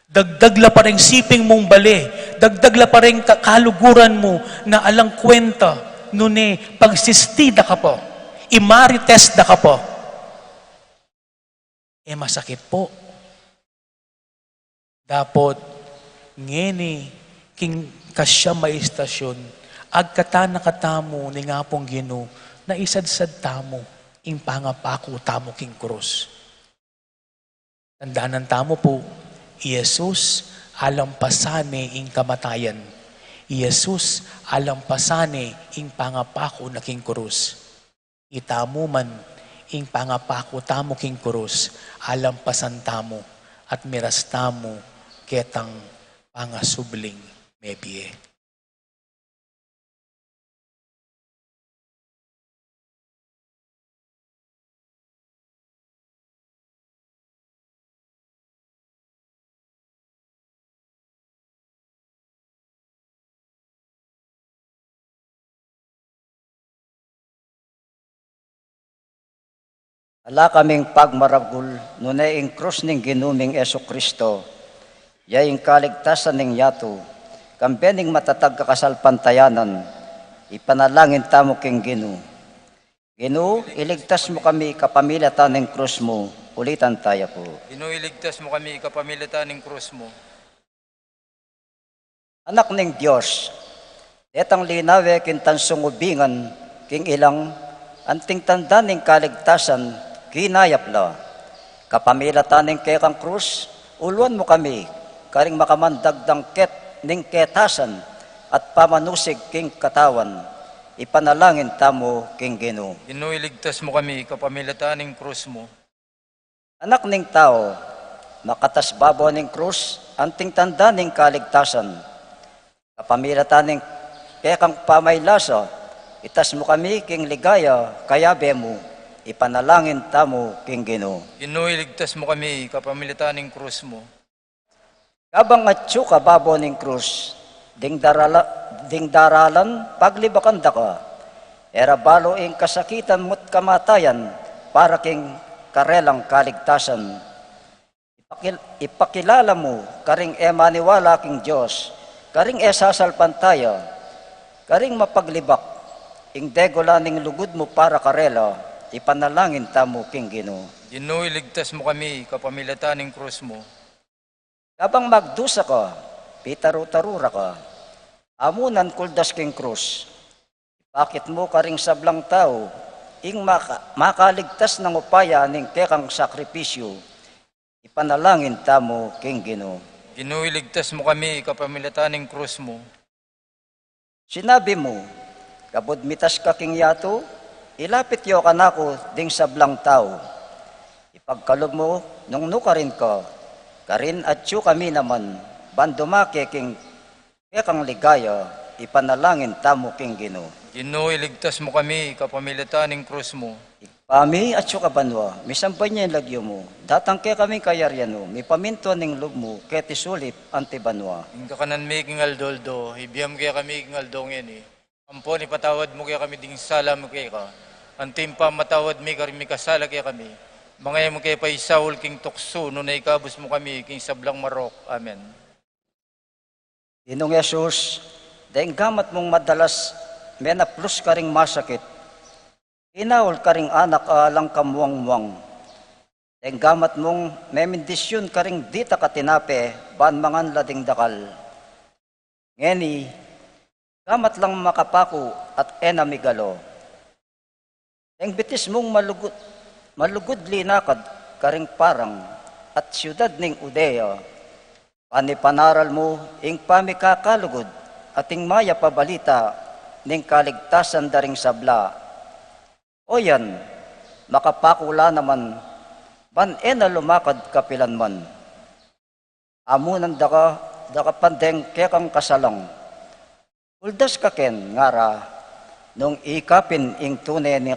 Dagdag la pa ring siping mung bale, dagdag la pa ring ka-, kaluguran mu na alang kwenta, nune pagsisti da ka pa, i-marites da ka pa. E masakit pu. Dapot, ngeni, king kasiam a istasyun, agkatan na katamu ning Apung Ginu, na isadsad tamu ing pangapaku tamu king krus. Tandanan tamu pu, i Jesus alampasan ne ing kamatayan. I Jesus alampasan ne ing pangapaku na king krus. Itamu man, ing pangapaku tamu king krus, alampasan tamu, at miras tamu ketang pangasubling mebie. Ala kaming pagmaragul, nune ing krus ning Ginu ming Jesucristo, ya ing kaligtasan ning yatu, kambe ning matatag a kasalpantayanan, ipanalangin tamu king Ginu. Ginu, iligtas mu kami kapamilatan ning krus mu, ulitan taya pu. Ginu, iligtas mu kami kapamilatan ning krus mu. Anak ning Dios, detang linawe king tansung ubingan, king ilang, anting tanda ning kaligtasan, kinayap la. Kapamilatan ning kekang krus, uluan mu kami, karing makamandagdang ket ning ketasan, at pamanusig king katawan, ipanalangin tamu king Ginu. Ginu, iligtas mu kami, kapamilatan ning krus mu. Anak ning tau, makatas babo ning krus, anting tanda ning kaligtasan. Kapamilatan ning kekang pamaylasa, itas mu kami king ligaya, kayabe mu, ipanalangin tamu king Ginu. Ginu, iligtas mu kami, kapamilatan ning krus mu. Kabang atyu ka babo ning krus, ding darala-, ding daralan paglibakan da ka. E ra balu ing kasakitan mu't kamatayan para king karelang kaligtasan. Ipakil-, ipakilala mu karing e maniwala king Dios, karing e sasalpantaya, karing mapaglibak, ing degula ning lugud mu para karela, ipanalangin tamu king Ginu. Ginu, iligtas mu kami kapamilatan ning krus mu. Kabang magdusa ka, pitaru-taru ra ka. Amunan kuldas king krus. Ipakit mu karing sablang tau, ing maka-, makaligtas nang upaya ning kekang sakripisyu, ipanalangin tamu king Ginu. Ginu, iligtas mu kami kapamilatan ning krus mu. Sinabi mu, kabud mitas ka king yatu, ilapit yu kanaku ding sablang tau. Ipagkalub mu nung nukarin ka, karin atyu kami naman, ban dumake king kekang ligaya, ipanalangin tamu king Ginu. Ginu, iligtas mu kami kapamilatan ning krus mu. Ibpa mi, atsu ka banua, misamban ya ing lagyu mu, datang kekami ing kayarian mu, mipamintuan ing lub mu, keti sulip anti banua. Ing kakanan mi king aldo-aldo, ibie mu kekami king aldo ngeni. Ampon ipatawad mu kekami ding sala mi keka, anti ing pamamatawad mi karing mikasala kekami. Manga e mu ke paisaul king tuksu, nune ikabus mu kami king sablang marok. Amen. Ginung Jesus, deng gamat mung madalas menaplus karing masakit, inaul karing anak a alang kamuang-muang. Deng gamat mung memendisyun karing ditak a tinape, ban mangan la ding dakal. Ngeni, gamat lang makapaku at e na migalo. Deng bitis mung malugud, malugud linakad karing parang at siyudad ning Judea, ban ipanaral mu ing pamikakalugud at ing mayap a balita ning kaligtasan da ring sabla. O yan, makapaku la naman, ban e na lumakad kapilan man. Amunan daka, daka pang deng kekang kasalang. Uldas ka ken, ngara, nung ikapin ing tune ni,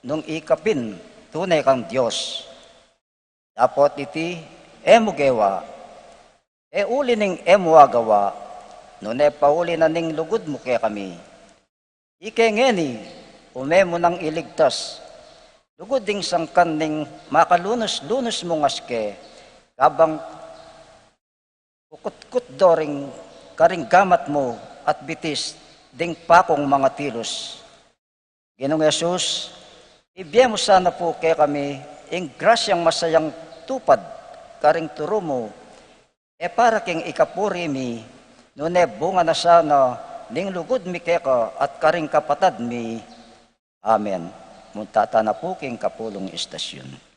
nung ikapin tune kang Dios. Dapot iti, e mu gewa. E uli ning e mu agawa, nune pauli na ning lugud mu kekami. Ike ngeni, ume mu nang iligtas. Lugud ding sangkan ning makalunus-lunus mung aske, kabang kukutkut do ring karing gamat mu at bitis ding pakung mangatilus. Ginung Jesus, ibie mu sana pu kekami ing grasyang masayang tupad karing turu mu, e para king ikapuri mi, nune bunga na sana ning lugud mi keka at karing kapatad mi. Amen. Munta tana pu king kapulung istasyon.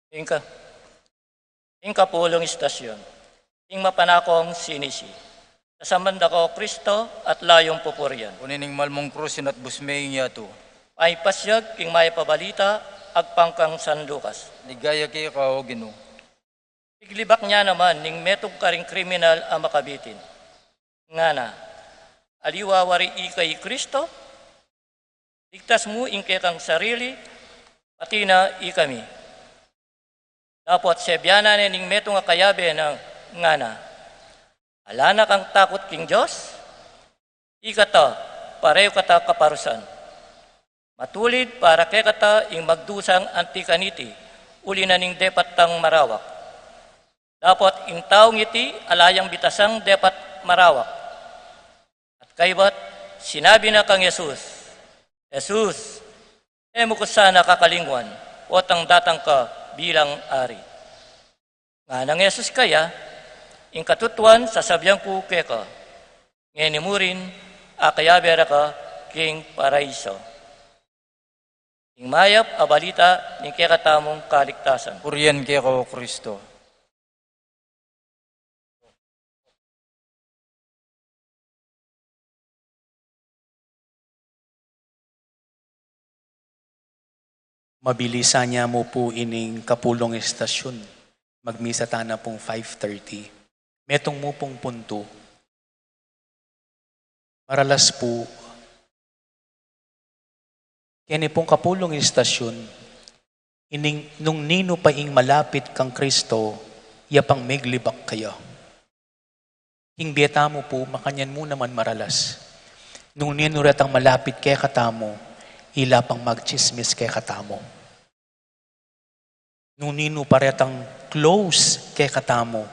Ing ka-, ing kapulung istasyon, ing mapanakong sinisi. Sasamban da ka, O Kristo, at layung pupurian. Kunin ing malmung krus, inatbus me ing yatu. Pakipasyag king mayap a balita agpang kang San Lucas. Ligaya keka, O Ginu. Piglibak ne naman ning metung karing kriminal a makabitin. Ngana, aliwa wari ika i Kristo? Ligtas mu ing kekang sarili, pati na ikami. Dapot sebianan ne ning metung a kayabe na ngana, ala na kang takut king Dios? Ikata, pareho kata kaparusan. Matulid para kekata ing magdusang anti kaniti, uli na ning depat tang marawak. Dapot ing taung iti ala yang bitasang depat marawak. At kaybat, sinabi na kang Jesus, Jesus, e mu ku sana kakalingwan, potang datang ka bilang ari. Nganang Jesus kaya, ing katutuan sasabian ku keka, ngeni mu rin, akayabe ra ka king paraiso. Ing mayap a balita ning kekatamung kaligtasan. Purian keka, O Kristo. Mabilisan ya mu pu ining kapulung istasyon. Magmisa tana pung five thirty. Metung mu pung puntu. Maralas pu, keni pung kapulung istasyon, ining nung ninu pa ing malapit kang Kristo, ya pang meglibak kaya. King bie tamu pu, makanyan mu naman maralas. Nung ninu retang malapit kekatamu, ila pang magtsismis kekatamu. Nung ninu pa retang close kekatamu,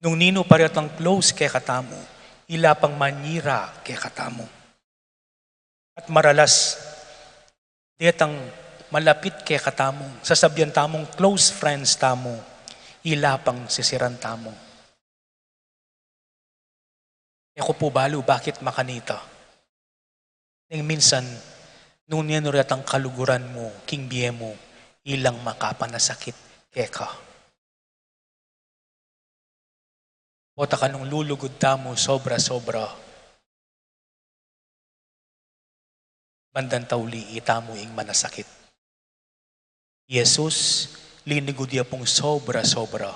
nung ninu pa retang close kekatamu, ila pang manyira kekatamu. At maralas, detang malapit kekatamu, sasabian tamung close friends tamu, ila pang sisiran tamu. E ku pu balu bakit makanita. Neng minsan, nung ninu retang kaluguran mu king bie mu, ilang makapanasakit keka. Pota ka nung lulugud tamu sobra-sobra, bandang tauli itamu ing manasakit. Jesus, linugud ya pung sobra-sobra.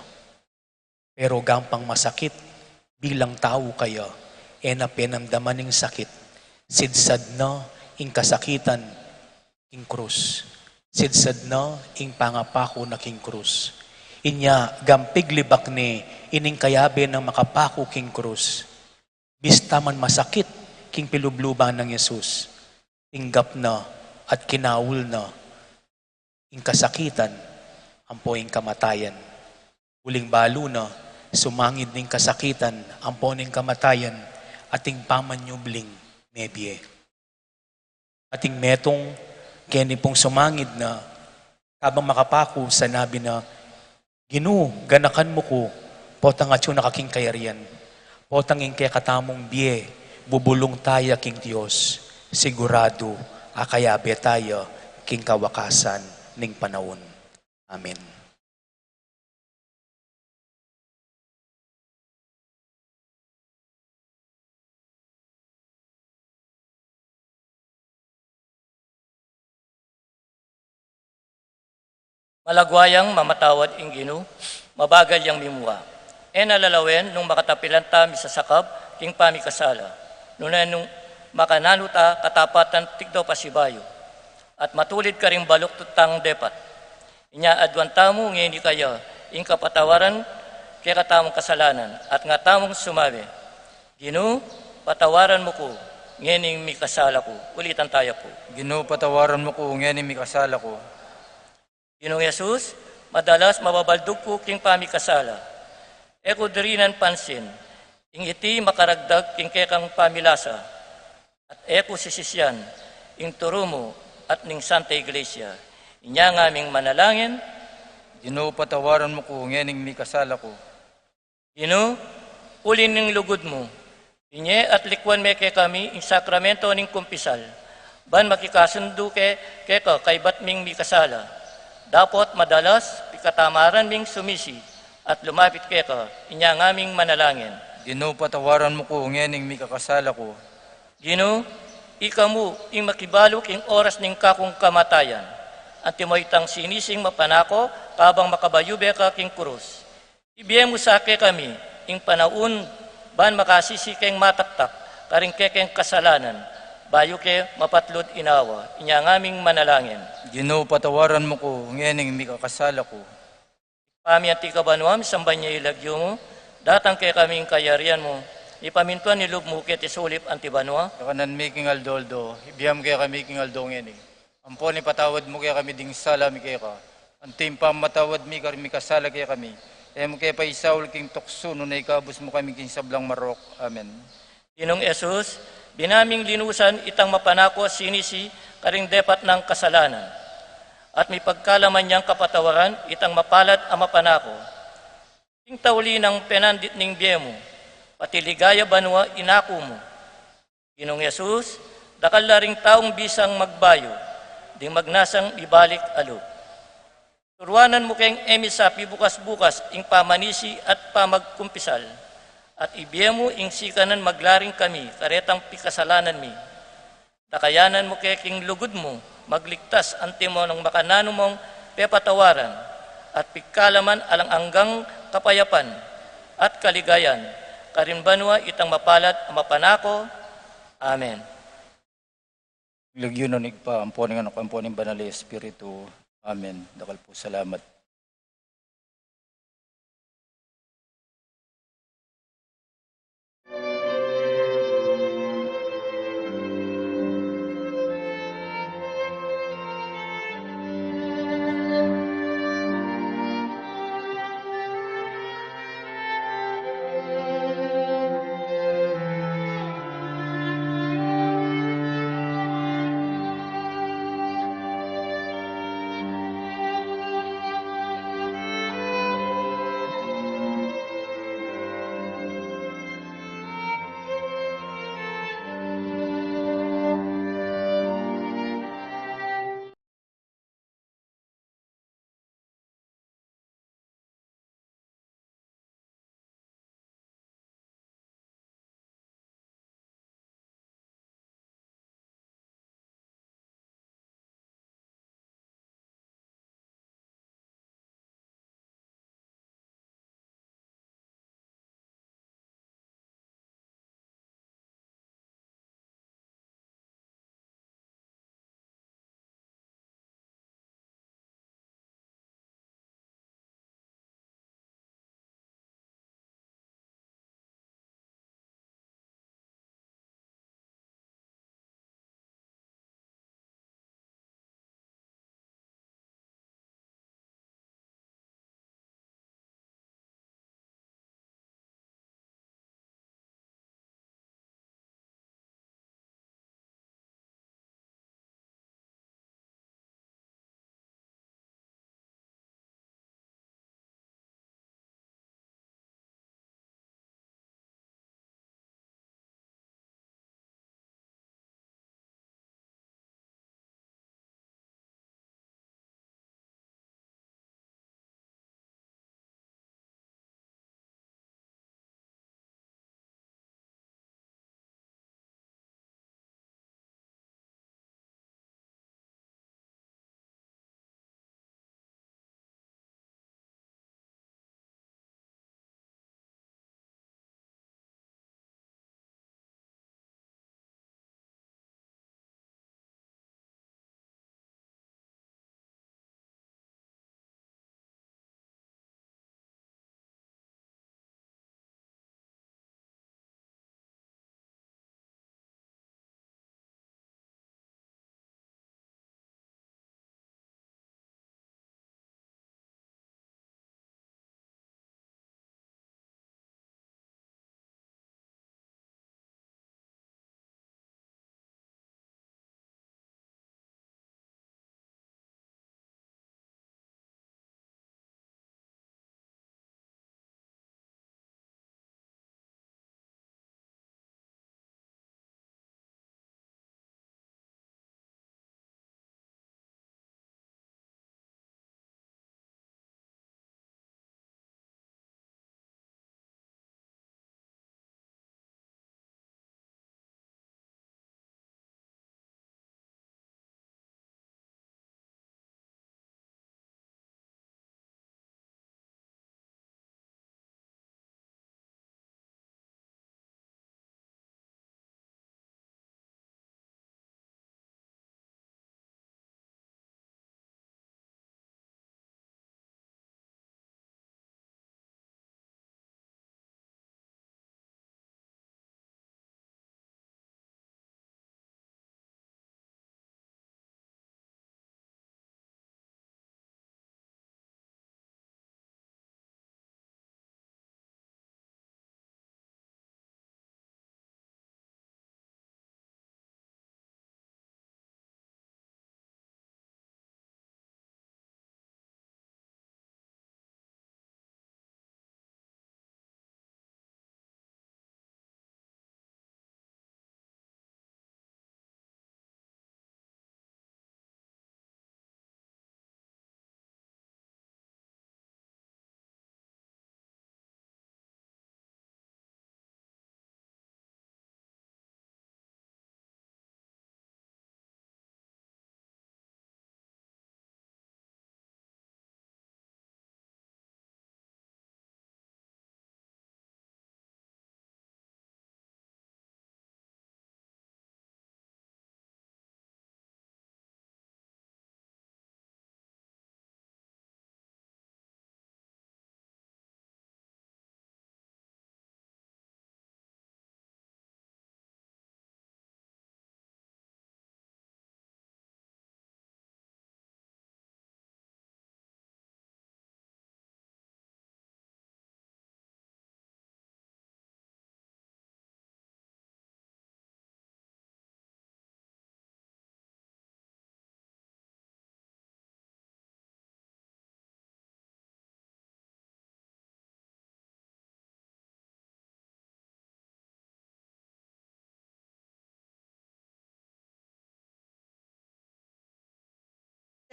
Pero gampang masakit, bilang tau kaya, e na penamdaman ing sakit, sidsad na ing kasakitan king krus. Sidsad na ing pangapaku na king krus. Inya, gampang piglibak ne ining kayabe nang makapaku king krus. Bista man masakit king pilubluban nang Jesus, tinggap na at kinaul na ing kasakitan ampo ing kamatayan. Uling balu na, sumangid ning kasakitan ampo ning kamatayan, ating pamanyubling mebie. Ating metung, keni pung sumangid na, kabang makapaku, sinabi na, Ginu, ganakan mu ku, potang atyu na ka king kayarian, potang ing kekatamung bie, bubulung taya king Dios, siguradu, akayabe taya king kawakasan ning panaun. Amen. Malagwa yang mamatawad ing Ginu, mabagal yang mimua. E na lalawen nung makatapilan ta misasakab king pamikasala, nune nung makananu ta katapatan tigdaw pasibayu, at matulid karing baluk tutang depat. Inya aduan tamu ngeni kaya ing kapatawaran kekatamung kasalanan, at nga tamung sumabi, Ginu, patawaran mu ku ngening mikasala ku. Ulitan taya pu. Ginu, patawaran mu ku ngening mikasala ku. Ginung Jesus, madalas mababaldug ku king pamikasala. E ku dirinan pansin, ing iti makaragdag king kekang pamilasa. At e ku sisisian ing turu mu at ning Santa Iglesia. Inya ngaming manalangin. Ginu, patawaran mu ku ngening mikasala ku. Ginu, uli ning lugud mu, binye at likuan me kekami ing sakramento ning kumpisal, ban makikasundu ke keka kaybat ming mikasala. Dapot madalas pikatamaran ming sumisi at lumapit keka. Inya ngaming manalangin. Ginu, patawaran mu ku ngening mikakasala ku. Ginu, ika mu ing makibalu king oras ning kakung kamatayan. Antimo itang sinising mapanako kabang makabayube ka king kurus. Ibie mu sa kekami ing panaun ban makasisi keng mataktak karing kekeng kasalanan, bayu ke mapatlud inawa. Inya ngaming manalangin. Ginu, patawaran mu ku ngening mikakasala ku. Pami anti ka banua, misamban ya ing lagyu mu, datang kekami ing kayarian mu, mipamintuan ing lub mu keti sulip anti banua. Kakanan mi king aldo-aldo, ibie mu kekami king aldo ngeni. Ampon ipatawad mu kekami ding sala mi keka, anti ing pamamatawad mi karing mikasala kekami. E mu ke paisaul king tuksu, nune ikabus mu kami king sablang marok. Amen. Ginung Jesus, bina ming linusan itang mapanako sinisi karing depat nang kasalanan, at mipagkalaman yang kapatawaran itang mapalad a mapanako. Ing tauli nang penandit ning bie mu, pati ligaya banua inaku mu. Ginung Jesus, dakal la ring taung bisang magbayu ding magnasang mibalik a lub. Turuanan mu keng e misapi bukas-bukas ing pamanisi at pamagkumpisal, at ibie mu ing sikanan maglaring kami karetang pikasalanan mi. Dakayanan mu ke king lugud mu magligtas antimo nung makananu mong pepatawaran, at pigkalaman alang anggang kapayapan at kaligayan karin banua itang mapalad a mapanako. Amen. Lagyu na ning Ibpa, ampo ning Anak, ampo ning Banal a Espiritu. Amen. Dakal pu salamat.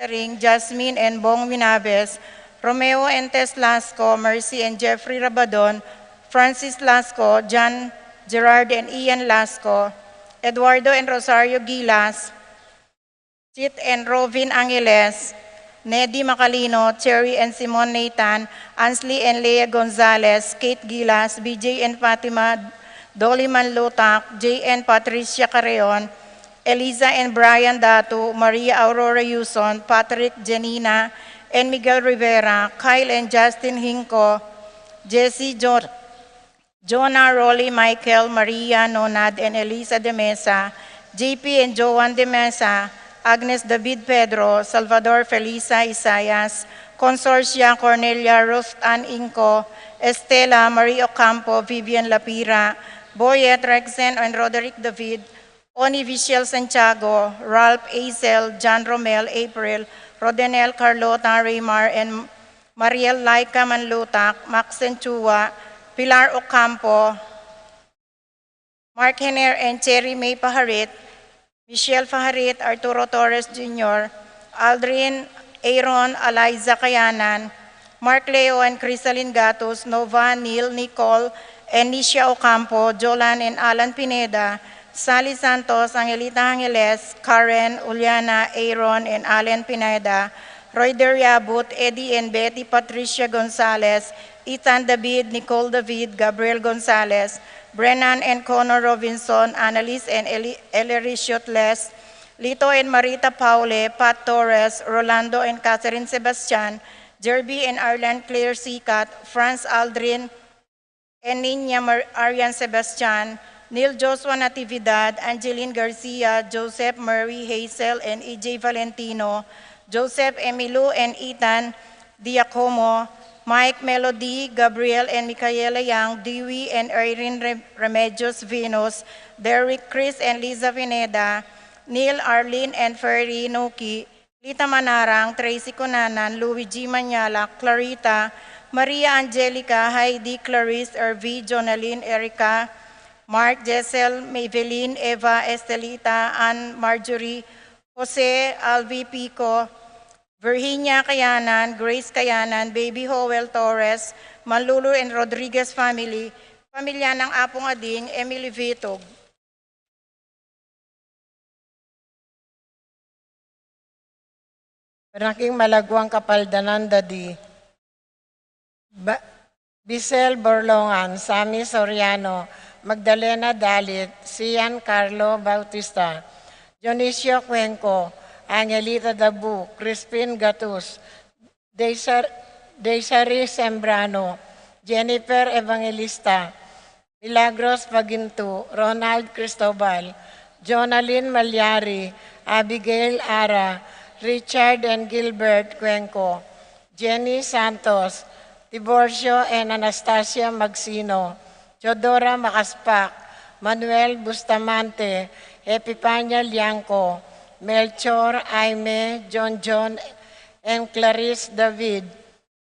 Ring, Jasmine and Bong Vinabes, Romeo and Tess Lasco, Mercy and Jeffrey Rabadon, Francis Lasco, John Gerard and Ian Lasco, Eduardo and Rosario Gilas, Chit and Rovin Angeles, Nedi Macalino, Cherry and Simon Nathan, Ansley and Lea Gonzalez, Kate Gilas, B J and Fatima, Dolly Manlutak, J and Patricia Carreon, Eliza and Brian Datu, Maria Aurora Yuson, Patrick, Janina, and Miguel Rivera, Kyle and Justin Hinco, Jesse, John, Jonah, Rolly, Michael, Maria, Nonad, and Elisa de Mesa, J P and Joan de Mesa, Agnes, David, Pedro, Salvador, Felisa, Isaias, Consorcia, Cornelia, Ruth Ann Inco, Estela, Marie Ocampo, Vivian Lapira, Boyet, Rexen, and Roderick David, Oni, Vishel Santiago, Ralph, Azel, John, Romel, April, Rodenel, Carlota, Raymar, and Mariel, Laika Manlutak, Maxen Chua, Pilar Ocampo, Mark Henner and Cherry May Paharit, Michelle Faharit, Arturo Torres Junior, Aldrin, Aaron, Eliza Kayanan, Mark Leo and Crisalin Gatus, Nova, Neil, Nicole, and Nisha Ocampo, Jolan and Alan Pineda, Sally Santos, Angelita Angeles, Karen, Uliana, Aaron, and Alan Pineda, Roy Deriabut, Eddie and Betty Patricia Gonzalez, Ethan David, Nicole David, Gabriel Gonzalez, Brennan and Connor Robinson, Annalise and Eli- Ellery Shutles, Lito and Marita Paule, Pat Torres, Rolando and Catherine Sebastian, Jerby and Arlan Claire Sikat, Franz Aldrin, and Niña Mar- Arian Sebastian, Neil Joshua Natividad, Angeline Garcia, Joseph Murray Hazel and E J Valentino, Joseph Emilu and Ethan Diacomo, Mike, Melody, Gabriel and Micaela Yang, Dewey and Irene Re- Remedios, Venus, Derrick, Chris and Liza Pineda, Neil, Arlene and Ferry Nuki, Lita Manarang, Tracy Cunanan, Luigi Mañala, Clarita, Maria Angelica, Heidi, Clarice, Hervey, Jonalyn, Erica, Mark, Jessel, Maybelline, Eva, Estelita, Ann, Marjorie, Jose, Alvi, Pico, Virginia Kayanan, Grace Kayanan, Baby Howell Torres, Manlulu and Rodriguez family, pamilya ng Apong Ading, Emily Vitug. Baraking malaguang kapaldanan da di. Ba- Bisel Borlongan, Sammy Soriano, Magdalena Dalit, Sian Carlo Bautista, Dionisio Cuenco, Angelita Dabu, Crispin Gatus, Deisar- Deisari Sembrano, Jennifer Evangelista, Milagros Pagintu, Ronald Cristobal, Jonalyn Malyari, Abigail Ara, Richard and Gilbert Cuenco, Jenny Santos, Tiborcio and Anastasia Magsino, Teodora Macaspac, Manuel Bustamante, Epipania Liangco, Melchor, Aime, John John, and Clarice David,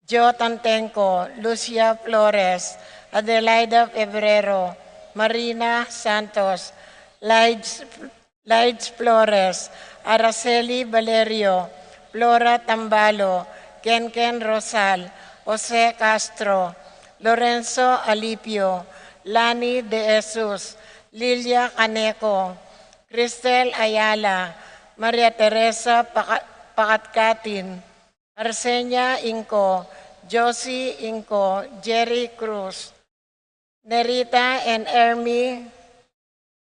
Joe Tantenco, Lucia Flores, Adelaida Febrero, Marina Santos, Lides, Lides Flores, Araceli Valerio, Flora Tambalo, Kenken Rosal, Jose Castro, Lorenzo Alipio, Lani De Jesus, Lilia Caneco, Cristel Ayala, Maria Teresa Paca- Pacatcatin, Arsenia Inco, Josie Inco, Jerry Cruz, Nerita and Ermi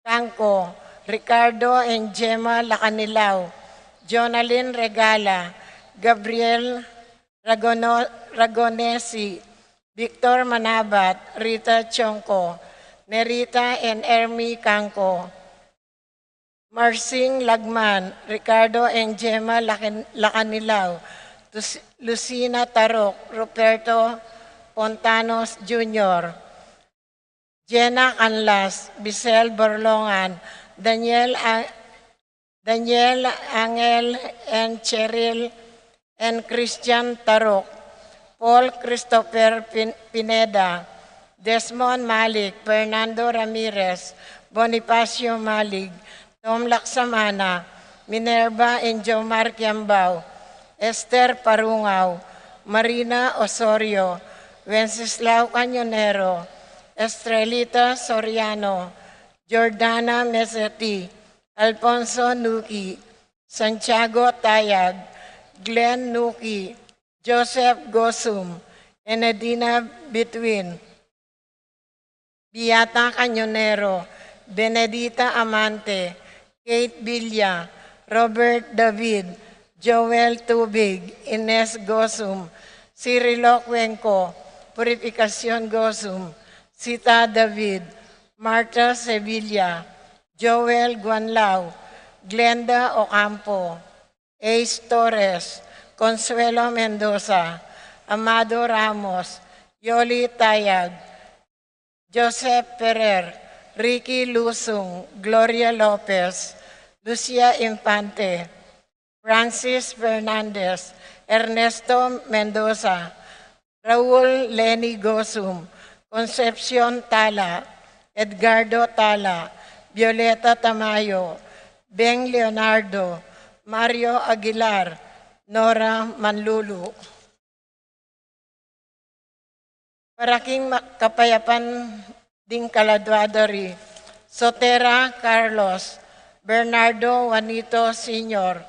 Canco, Ricardo and Gemma Lacanilao, Jonalyn Regala, Gabriel Ragono- Ragonesi, Victor Manabat, Rita Chonco, Nerita and Ermi Canco, Marsing Lagman, Ricardo and Gemma Lacan- Lacanilao, Tus- Lucina Tarok, Ruperto Pontanos Junior, Jenna Canlas, Bisel Borlongan, Daniel A- Daniel Angel and Cheryl and Christian Tarok, Paul Christopher Pin- Pineda, Desmond Malik, Fernando Ramirez, Bonifacio Malig, Tom Laksamana, Minerva and Jomar Kiambao, Esther Parungao, Marina Osorio, Wenceslao Cañonero, Estrelita Soriano, Jordana Meseti, Alfonso Nuki, Santiago Tayag, Glenn Nuki, Joseph Gosum, Enedina Bitwin, Beata Cañonero, Benedita Amante, Kate Villa, Robert David, Joel Tubig, Ines Gosum, Cirilo Cuenco, Purificacion Gosum, Sita David, Martha Sevilla, Joel Guanlao, Glenda Ocampo, Ace Torres, Consuelo Mendoza, Amado Ramos, Yoli Tayag, Joseph Ferrer, Ricky Lusung, Gloria Lopez, Lucia Infante, Francis Fernandez, Ernesto Mendoza, Raul Lenny Gosum, Concepcion Tala, Edgardo Tala, Violeta Tamayo, Beng Leonardo, Mario Aguilar, Nora Manlulu. Para king ma-, kapayapan ding kaladua da ri Sotera Carlos, Bernardo Juanito Senior,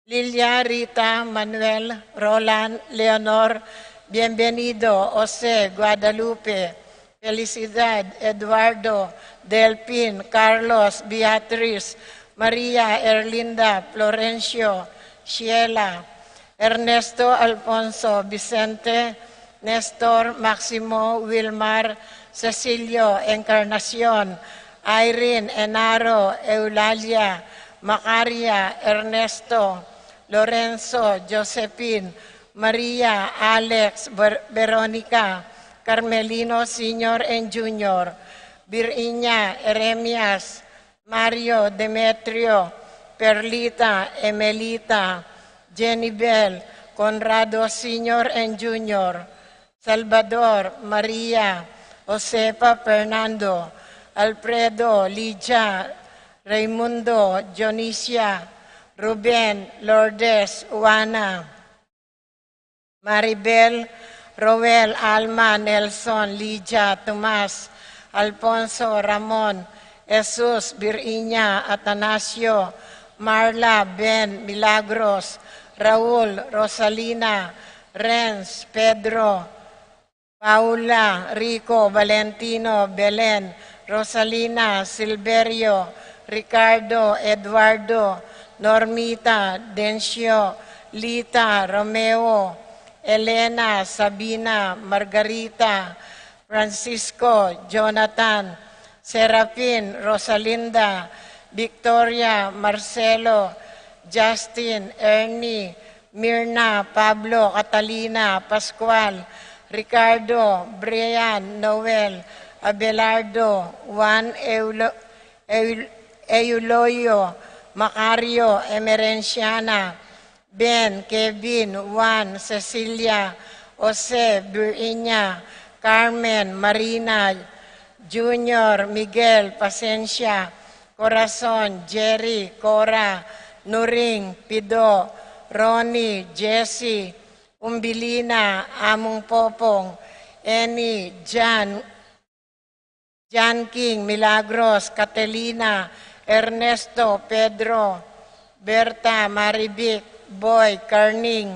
Lilia Rita Manuel Roland Leonor Bienvenido Jose Guadalupe Felicidad Eduardo Delfin Carlos Beatriz Maria Erlinda Florencio Sheila Ernesto Alfonso Vicente Nestor Maximo Wilmar Cecilio Encarnacion Irene Enaro Eulalia Macaria Ernesto Lorenzo Josephine Maria Alex Ver- Veronica Carmelino Senior and Junior Virginia Eremias Mario Demetrio Perlita Emelita Jenibel Conrado Senior and Junior Salvador Maria Josefa Fernando Alfredo Lidia Raimundo Dionisia Ruben Lourdes Juana Maribel Roel Alma Nelson Lidia Tomas Alfonso Ramon Jesus Virginia Atanasio Marla Ben Milagros Raul Rosalina Renz Pedro Paula Rico Valentino Belen Rosalina Silverio Ricardo Eduardo Normita Dencio Lita Romeo Elena Sabina Margarita Francisco Jonathan Serafin Rosalinda Victoria Marcelo Justin Ernie Mirna Pablo Catalina Pascual Ricardo Brian Noel Abelardo Juan Eulo- Eu- Euloyo Macario Emerenciana Ben Kevin Juan Cecilia Jose Virginia Carmen Marina Junior Miguel Pasencia Corazon Jerry Cora Nuring Pido Ronnie Jesse Umbilina Amung Popong Eni Jan Jan King Milagros Catelina Ernesto Pedro Berta Marivic Boy Carning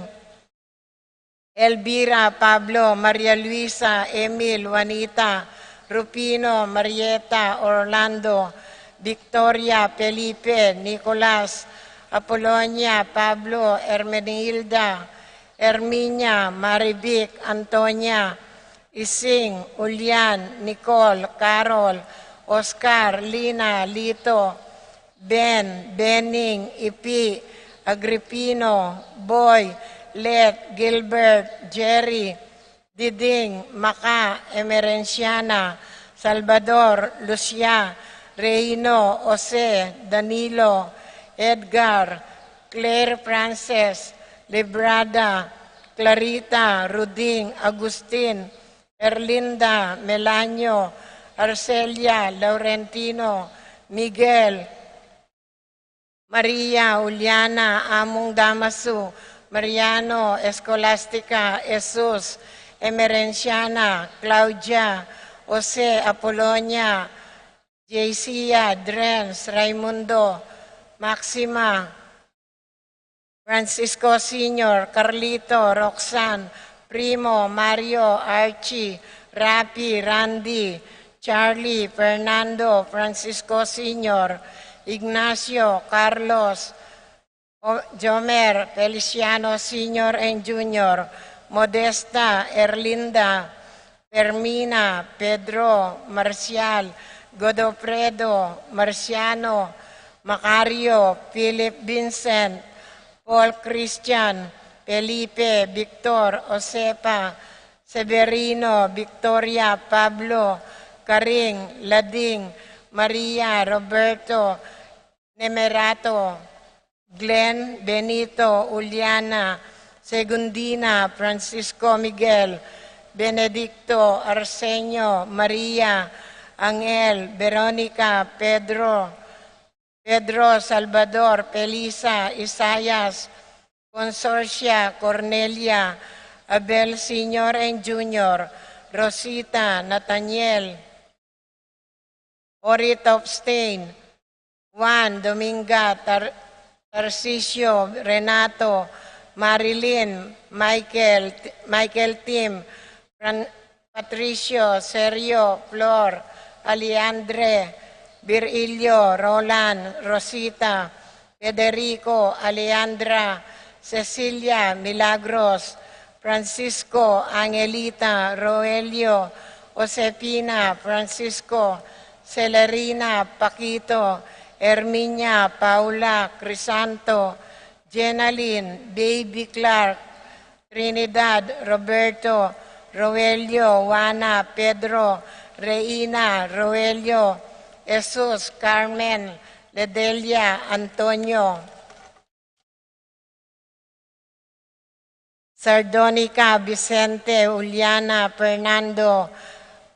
Elvira Pablo Maria Luisa Emil Juanita Rufino Marieta Orlando Victoria Felipe Nicolas Apolonia Pablo Hermenilda Herminia Marivic Antonia Ising Julian Nicole Carol Oscar Lina Lito Ben Bening Ipi Agripino Boy Let Gilbert Jerry Diding Maca Emerenciana Salvador Lucia Reino Jose Danilo Edgar Claire Frances Librada Clarita Ruding Agustin Erlinda Melanio Arcelia Laurentino Miguel Maria Juliana Amung Damasu Mariano, Escolastica, Jesus, Emerenciana, Claudia, Jose, Apolonia, Jaycia, Drens, Raimundo, Maxima, Francisco Senior, Carlito, Roxanne, Primo, Mario, Archie, Rapi, Randy, Charlie, Fernando, Francisco Senior, Ignacio, Carlos, O-, Jomer, Feliciano Senior and Junior, Modesta, Erlinda, Fermina, Pedro, Marcial, Godofredo, Marciano, Macario, Philip, Vincent, Paul, Christian, Felipe, Victor, Josefa, Severino, Victoria, Pablo, Karing, Lading, Maria, Roberto, Nemerato, Glenn, Benito, Juliana, Segundina, Francisco, Miguel, Benedicto, Arsenio, Maria, Angel, Veronica, Pedro, Pedro, Salvador, Felisa, Isaias, Consorcia, Cornelia, Abel Senior and Junior, Rosita, Nathaniel, Ori Topstein, Juan, Dominga, Tar-, Tarcisio, Renato, Marilyn, Michael, Michael Tim, Fran-, Patricio, Sergio, Flor, Alejandre, Virgilio, Roland, Rosita, Federico, Alejandra, Cecilia, Milagros, Francisco, Angelita, Roelio, Josefina, Francisco, Celerina, Paquito, Herminia, Paula, Crisanto, Jenalyn, Baby Clark, Trinidad, Roberto, Roelio, Juana, Pedro, Reina, Roelio, Jesus, Carmen, Ledelia, Antonio, Sardonica, Vicente, Juliana, Fernando,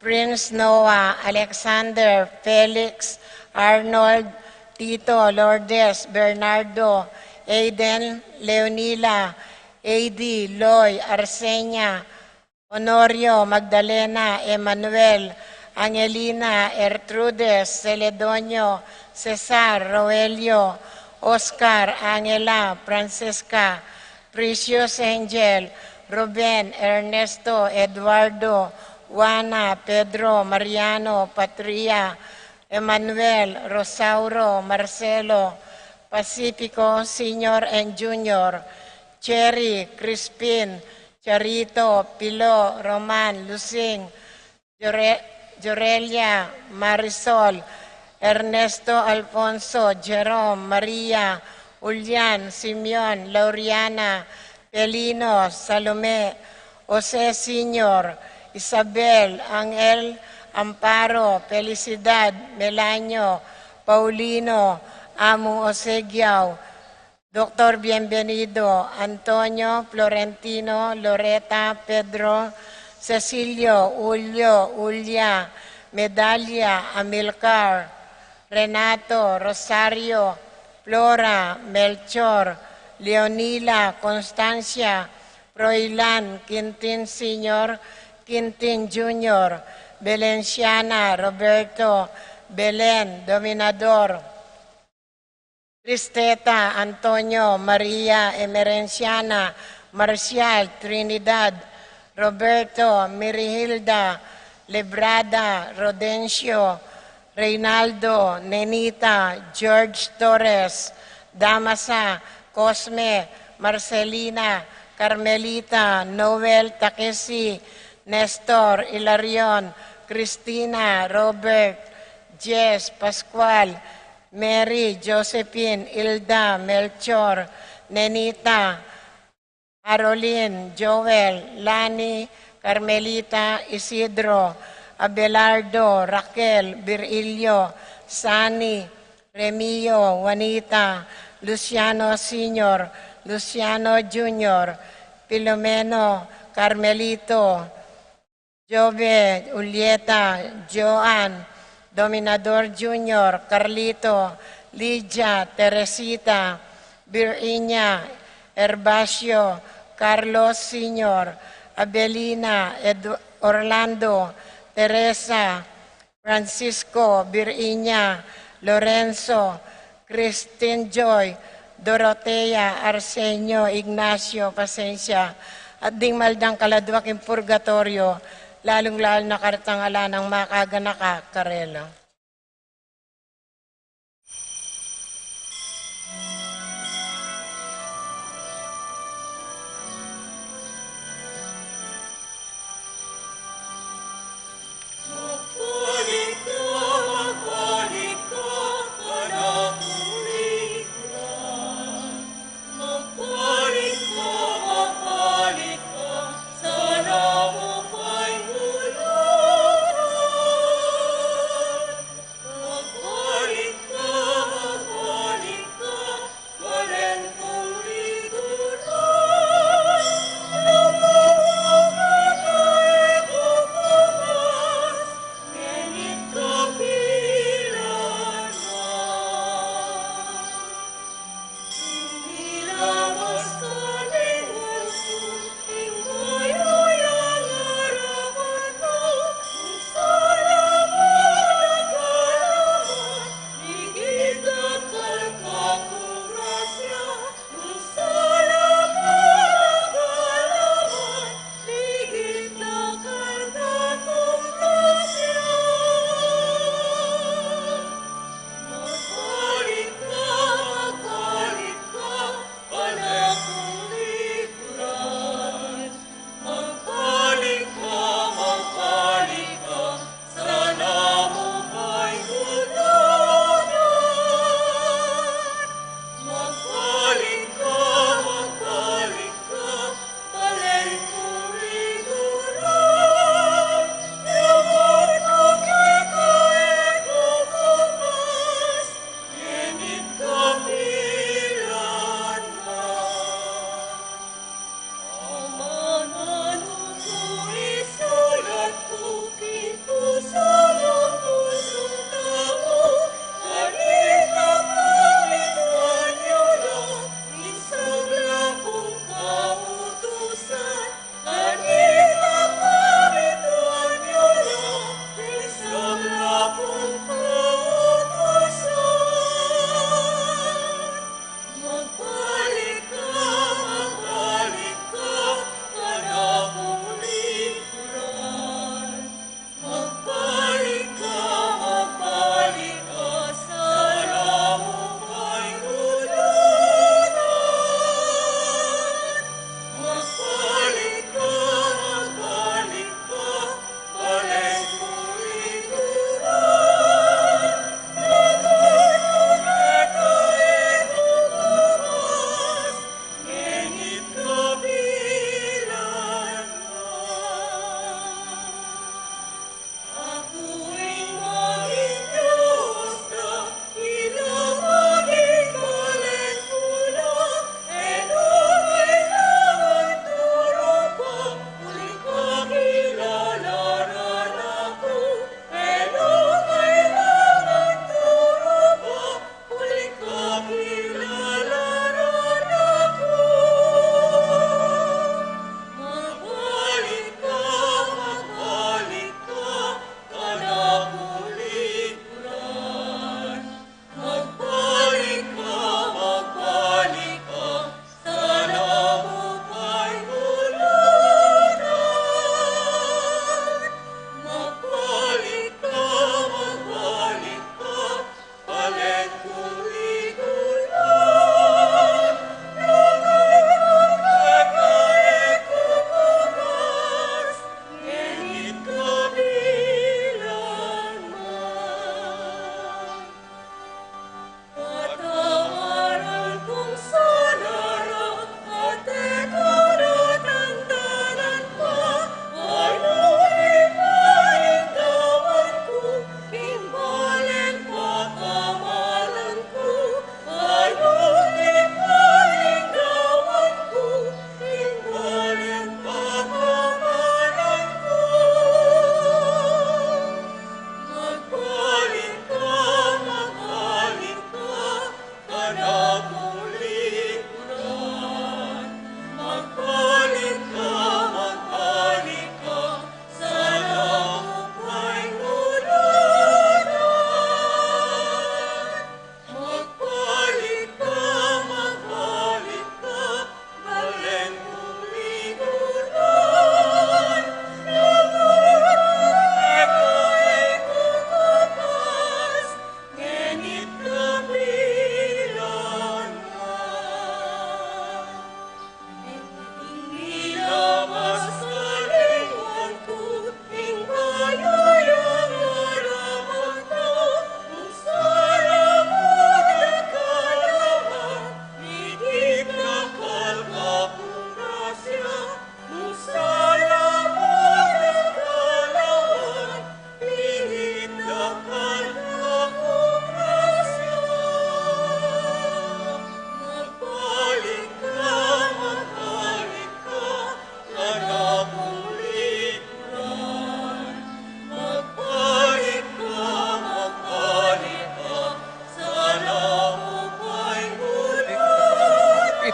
Prince, Noah, Alexander, Felix, Arnold, Tito, Lourdes, Bernardo, Aiden, Leonila, Eddie, Loy, Arsenia, Honorio, Magdalena, Emmanuel, Angelina, Ertrudes, Celedonio, Cesar, Roelio, Oscar, Angela, Francesca, Precious, Angel, Ruben, Ernesto, Eduardo, Juana, Pedro, Mariano, Patria, Emmanuel, Rosauro, Marcelo, Pacifico, Senior and Junior, Cherry, Crispin, Charito, Pilo, Roman, Lusing, Jore-, Jorelia, Marisol, Ernesto, Alfonso, Jerome, Maria, Julian, Simeon, Lauriana, Pelino, Salome, Jose Senior, Isabel, Angel, Amparo, Felicidad, Melanio, Paulino, Amu Osegiao, Doktor Bienvenido, Antonio, Florentino, Loreta, Pedro, Cecilio, Julio, Julia, Medalia, Amilcar, Renato, Rosario, Flora, Melchor, Leonila, Constancia, Froilan, Quintin Senior, Quintin Junior, Belenciana, Roberto, Belen, Dominador, Cristeta, Antonio, Maria, Emerenciana, Marcial, Trinidad, Roberto, Mirihilda, Lebrada, Rodencio, Reynaldo, Nenita, George Torres, Damasa, Cosme, Marcelina, Carmelita, Noel, Takesi, Nestor, Ilarion, Cristina, Robert, Jess, Pascual, Mary, Josephine, Ilda, Melchor, Nenita, Arolin, Joel, Lani, Carmelita, Isidro, Abelardo, Raquel, Virilio, Sani, Remio, Juanita, Luciano Senior, Luciano Junior, Filomeno, Carmelito, Jove, Julieta, Joan, Dominador Junior, Carlito, Lydia, Teresita, Virginia, Herbacio, Carlos Senior, Abelina, Edu-, Orlando, Teresa, Francisco, Virginia, Lorenzo, Christine Joy, Dorotea, Arsenio, Ignacio, Pasensia, at ding maldang kaladwa king purgatorio, lalung-lalu na karetang ala nang makaganaka karela.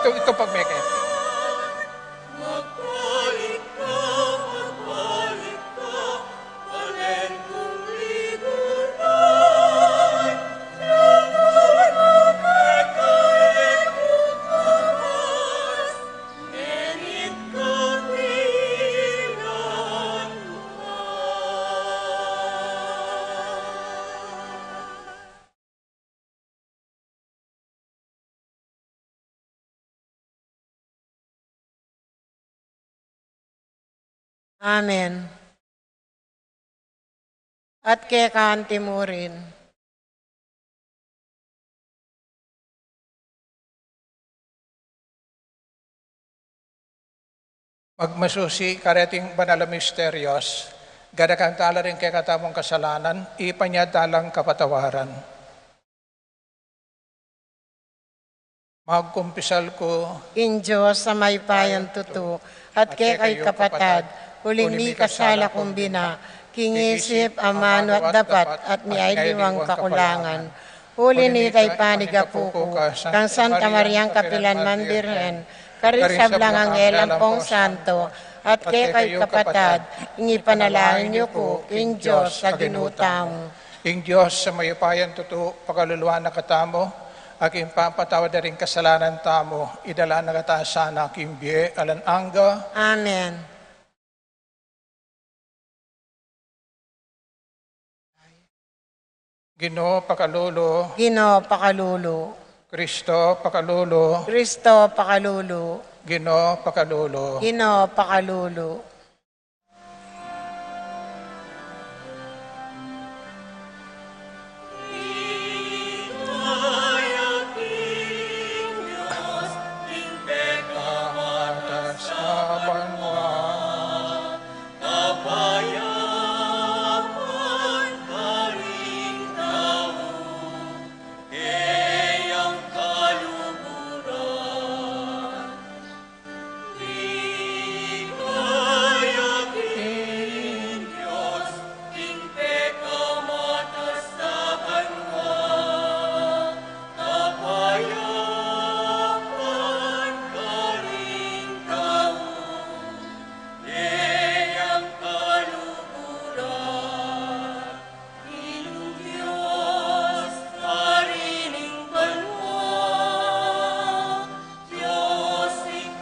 Ito pagmeke. Amen. At keka antimurin. Magmasusi kareting banal a misterios, ganakan tala ring kekatamung kasalanan, ipan ya talang kapatawaran. Magkumpisal ku king Dios a mayupayang tutu, at kekayu kapatad, uling mikasala kung bina, king isip, amanu at dapat, at miyaliwang kakulangan. Uli nita ipanigapu ku kang Santa Mariang kapilanman Birhen, karing sablang anghel ampong santo, at kekayu kapatad, ing ipanalangin yu ku king Dios a Ginu tamu. Ing Dios a mayupayang tutu, pakaluluan na katamu, at ing papatawad da ring kasalanan tamu, idala na kata sana king bie alang angga. Amen. Ginu, pakalulu. Ginu, pakalulu. Kristo, pakalulu. Kristo, pakalulu. Ginu, pakalulu. Ginu, pakalulu.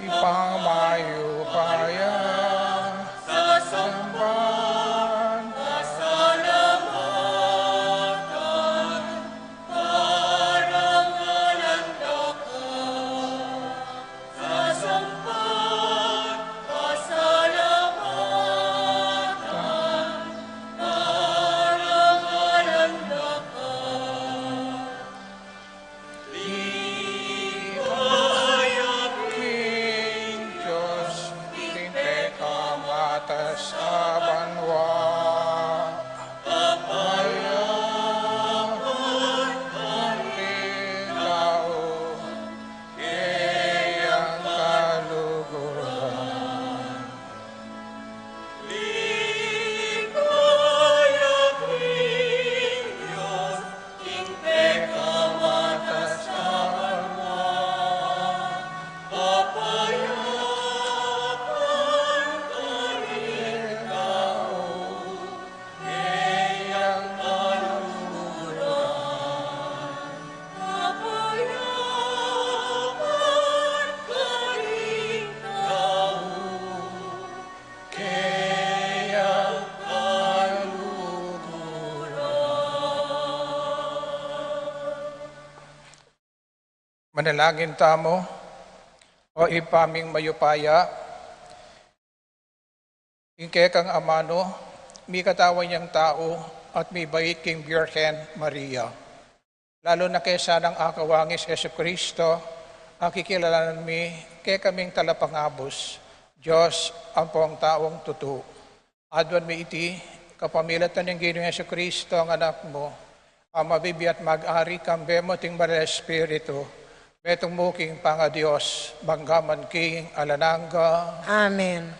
Ibpa mayupaya, sasamban, Manalangin tamu. O Ibpa ming mayupaya, ing kekang amanu, mikatawan yang tau at mibait king Birhen Maria. Lalu na ke sanang akawangis Jesucristo, a kikilalanan mi kekaming talapangabus, Dios ampong taung tutu. Aduan mi iti kapamilatan ning Ginung Jesucristo, ing Anak mu, a mabibie at mag-ari kambe mu at ning Banal a Espiritu, metung mu king pangaDios, mangga man king alang angga. Amen.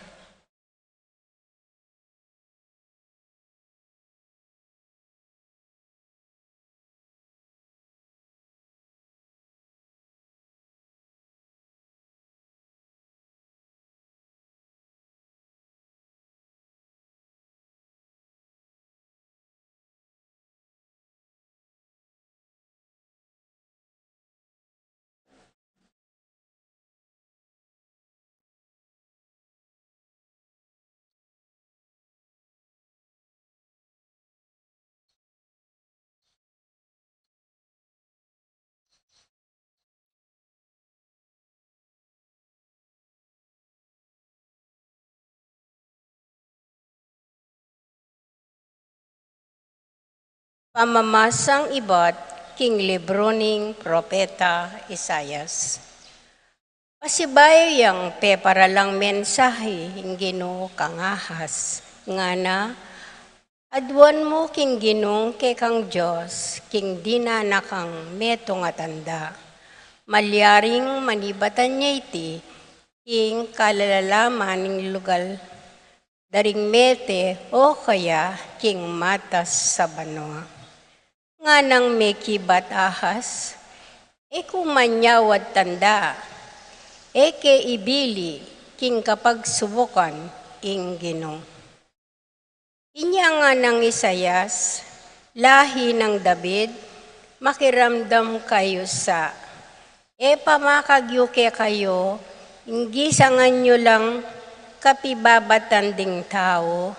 Pamamasang ibat king libro ning Propeta Isaias. Pasibayu yang peparalang mensahe ing Ginu kang Ahaz, ngana, aduan mu king Ginung kekang Dios, king dinan na kang metung a tanda. Malyaring manibatan ya iti king kalalalaman ning lugal, daring mete o kaya king matas a banua. Nganang mekibat Ahaz, e ku manyawad tanda, e ke ibili king kapagsubukan ing Ginu. Inya nganang Isaias, lahi nang David, makiramdam kayu sa. E pamakag yu kekayu, ing gisangan yu lang kapibabatan ding tau,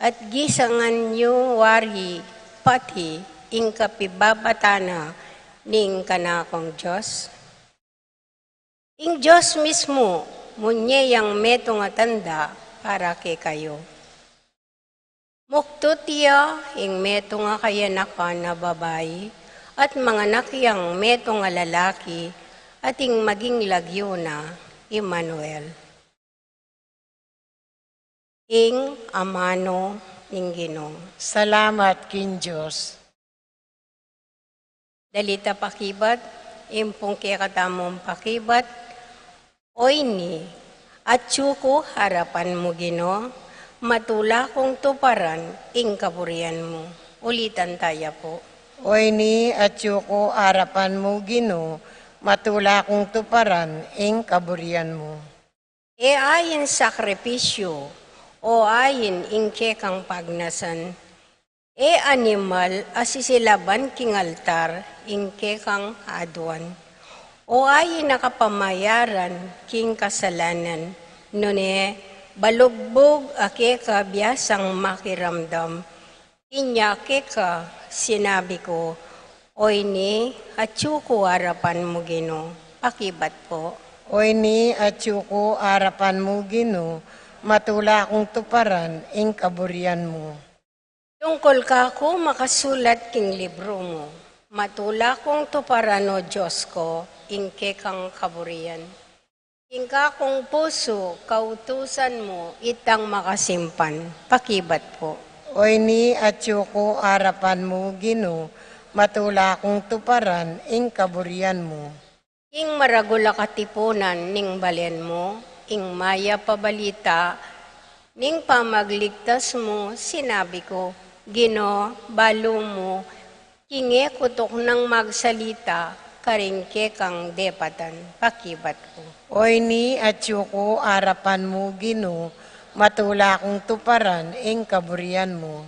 at gisangan yu wari pati ing kapibabatan na ning kanakung Dios? Ing Dios mismu, munye yang metung a tanda para kekayu. Muktut ya ing metung a kayanakan a babai, at manganak yang metung a lalaki, at ing maging lagyu na Emmanuel. Ing amanu ning Ginu. Salamat king Dios. Dalita pakibat, impung kekatamung pakibat, o ini, atyu ku arapan mu Ginu, matula kung tuparan ing kaburian mu. Ulitan taya pu. O ini, atyu ku arapan mu Ginu, matula kung tuparan ing kaburian mu. E ain sakripisyu, o ain ing kekang pagnasan. E animal a sisilaban king altar ing kekang aduan. O ain a kapamayaran king kasalanan, nune balugbug a keka biasang makiramdam. Inya keka sinabi ku, o ini, atyu ku arapan mu Ginu, pakibat pu. O ini, atyu ku arapan mu Ginu, matula kung tuparan ing kaburian mu. Tungkul kaku makasulat king libru mu, matula kung tuparan, o Dios ku, ing kekang kaburian. King kakung pusu, kautusan mu itang makasimpan, pakibat pu. O ini, atyu ku arapan mu Ginu, matula kung tuparan ing kaburian mu. King maragul a katipunan ning balen mu, ing mayap a balita ning pamagligtas mu, sinabi ku, Ginu, balu mu, king e ku tuknang magsalita karing kekang depatan, pakibat ku. O ini, atyu ku arapan mu Ginu, matula kung tuparan ing kaburian mu.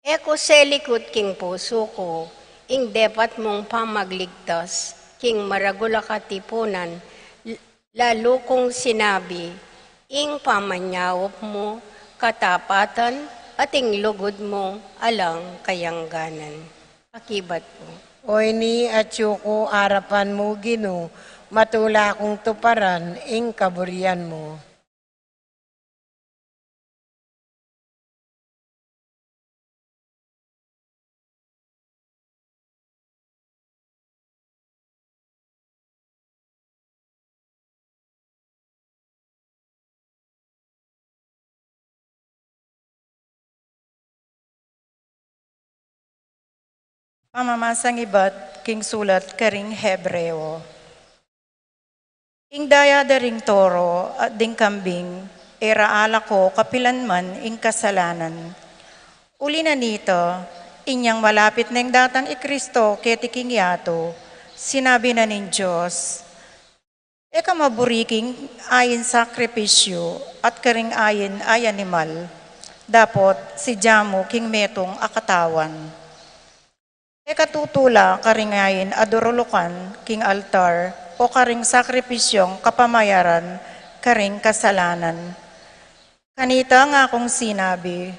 E ku selikut king pusu ku ing depat mung pamagligtas, king maragul a katipunan, l-, lalu kung sinabi, ing pamanyaup mu katapatan, at ing lugud mu alang kayangganan. Pakibat pu. O ini, atyu ku arapan mu Ginu, matula kung tuparan ing kaburian mu. Pamamasang ibat king sulat karing Hebreo. Ing daya da ring toro at ding kambing, e ra alako kapilan man ing kasalanan. Uli na nita, inyang malapit neng datang i Kristo keti king yatu, sinabi na ning Dios, e ka maburi king ain sakripisyu at karing ain a animal, dapot sidya mu king metung a katawan. E ka tutula karing ain a durulukan king altar o karing sakripisyung kapamayaran karing kasalanan. Kanita ngakung sinabi,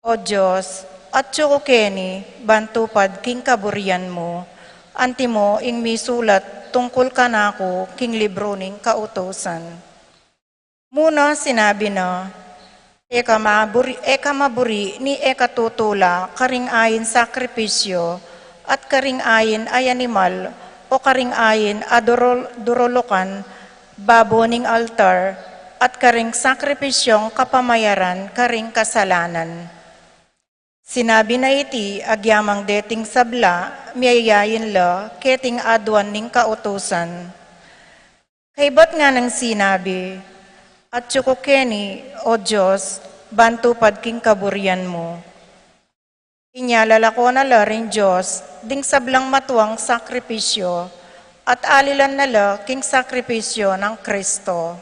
O Dios, atyu ku keni ban tupad king kaburian mu, antimo ing misulat tungkul kanaku king libru ning kautusan. Muna sinabi na, E ka maburi, e ka maburi ni e ka tutula karing ain sakripisyo, at karing ain a animal, o karing ain a durul-, durulukan, babo ning altar, at karing sakripisyong kapamayaran karing kasalanan. Sinabi na iti agyamang deting sabla, miyayain la keting aduan ning kautusan. Kaybat nganang sinabi, Atyu ku keni, O Dios, ban tupad king kaburian mu. Inya lalako na la ring Dios ding sablang matuang sakripisyo, at alilan na la king sakripisyo nang Kristo.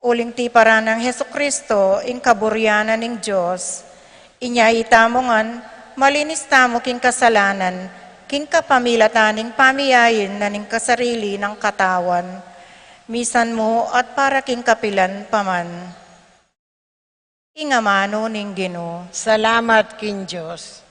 Uling tiparan nang Jesucristo ing kaburian na ning Dios. Inya itamu ngan, malinis tamu king kasalanan, king kapamilatan ning pamiyain na ning kasarili nang katawan, misan mu at para king kapilan pa man. Ing amanu ning Ginu. Salamat king Dios.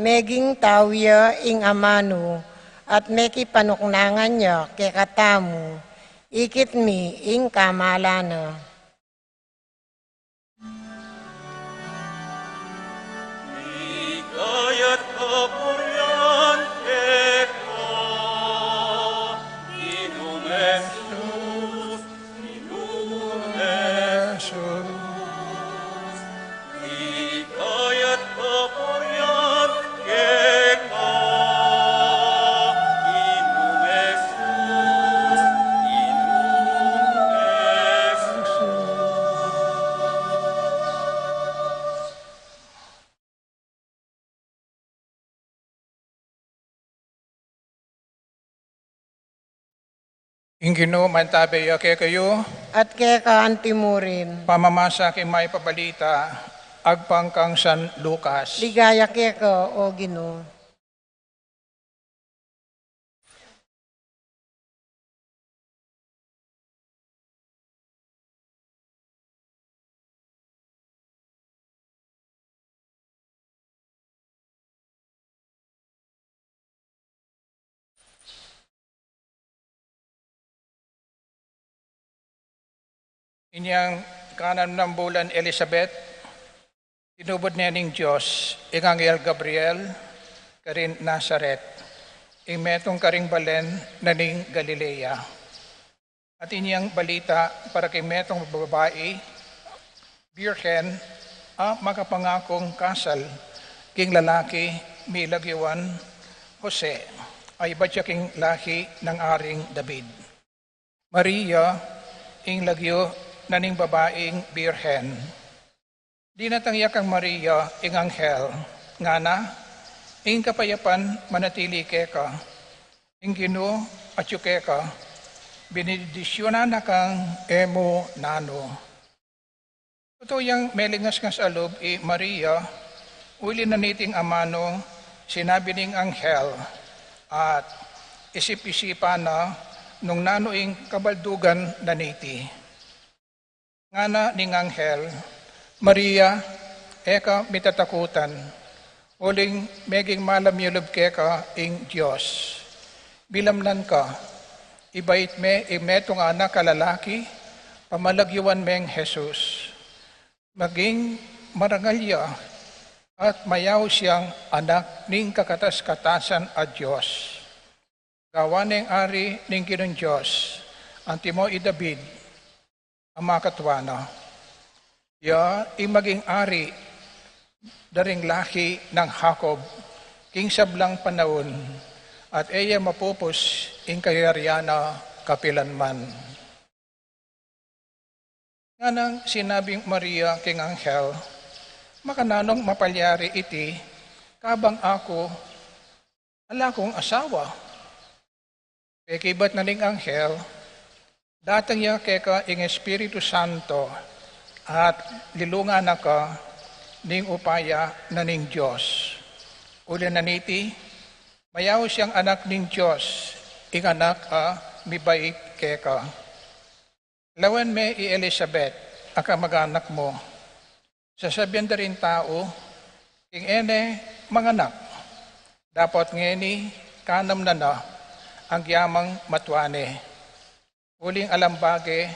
Meging tau ya ing amanu, at mekipanuknangan ya kekatamu, ikit mi ing kamalan na. Ing Ginu mantabe ya kekayu. At keka antimurin. Pamamasa king mayap a balita agpang kang San Lucas. Ligaya keka, O Ginu. Inyang kanam nang bulan Elisabet, tinubud ne ning Dios ing anghel Gabriel karin Nazaret, ing metung karing balen na ning Galilea. At inyang balita para king metung babai, birhen, a makapangakung kasal king lalaki milagyuan Jose, a ibat ya king lahi nang Aring David. Maria ing lagyu na ning babaing birhen. Dinatang ya kang Maria ing anghel, ngana, ing kapayapan manatili keka, ing Ginu atyu keka, benedisyunan na kang e mu nanu. Tutu yang melingasngas a lub i Maria, uli na niting amanu sinabi ning anghel, at isip-isipan na nung nanu ing kabaldugan na niti. Ngana ning anghel, Maria, e ka mitatakutan, uling meging malam ya lub keka ing Dios. Bilamnan ka, ibait me ing metung a anak a lalaki, pamalagyuan meng Jesus. Maging marangal ya at mayaus yang anak ning kakatas-katasan a Dios. Gawan neng ari ning Ginung Dios, antimo i David, a makatua na. Ya ing maging ari da ring lahi nang Jacob king sablang panaun, at e ya mapupus ing kayarian na kapilanman. Nganang sinabing Maria king anghel, Makananung mapalyari iti, kabang aku ala kung asawa? Pekibat na ning anghel, Datang ya keka ing Espiritu Santo, at lilungan na ka ning upaya na ning Dios. Uli na niti, mayaus yang anak ning Dios, ing anak a mibait keka. Lawen me i Elisabet, a kamag-anak mu. Sasabian da ring tau, ing e ne manganak, dapot ngeni kanam na na, agyang matua ne. Uling alang bage,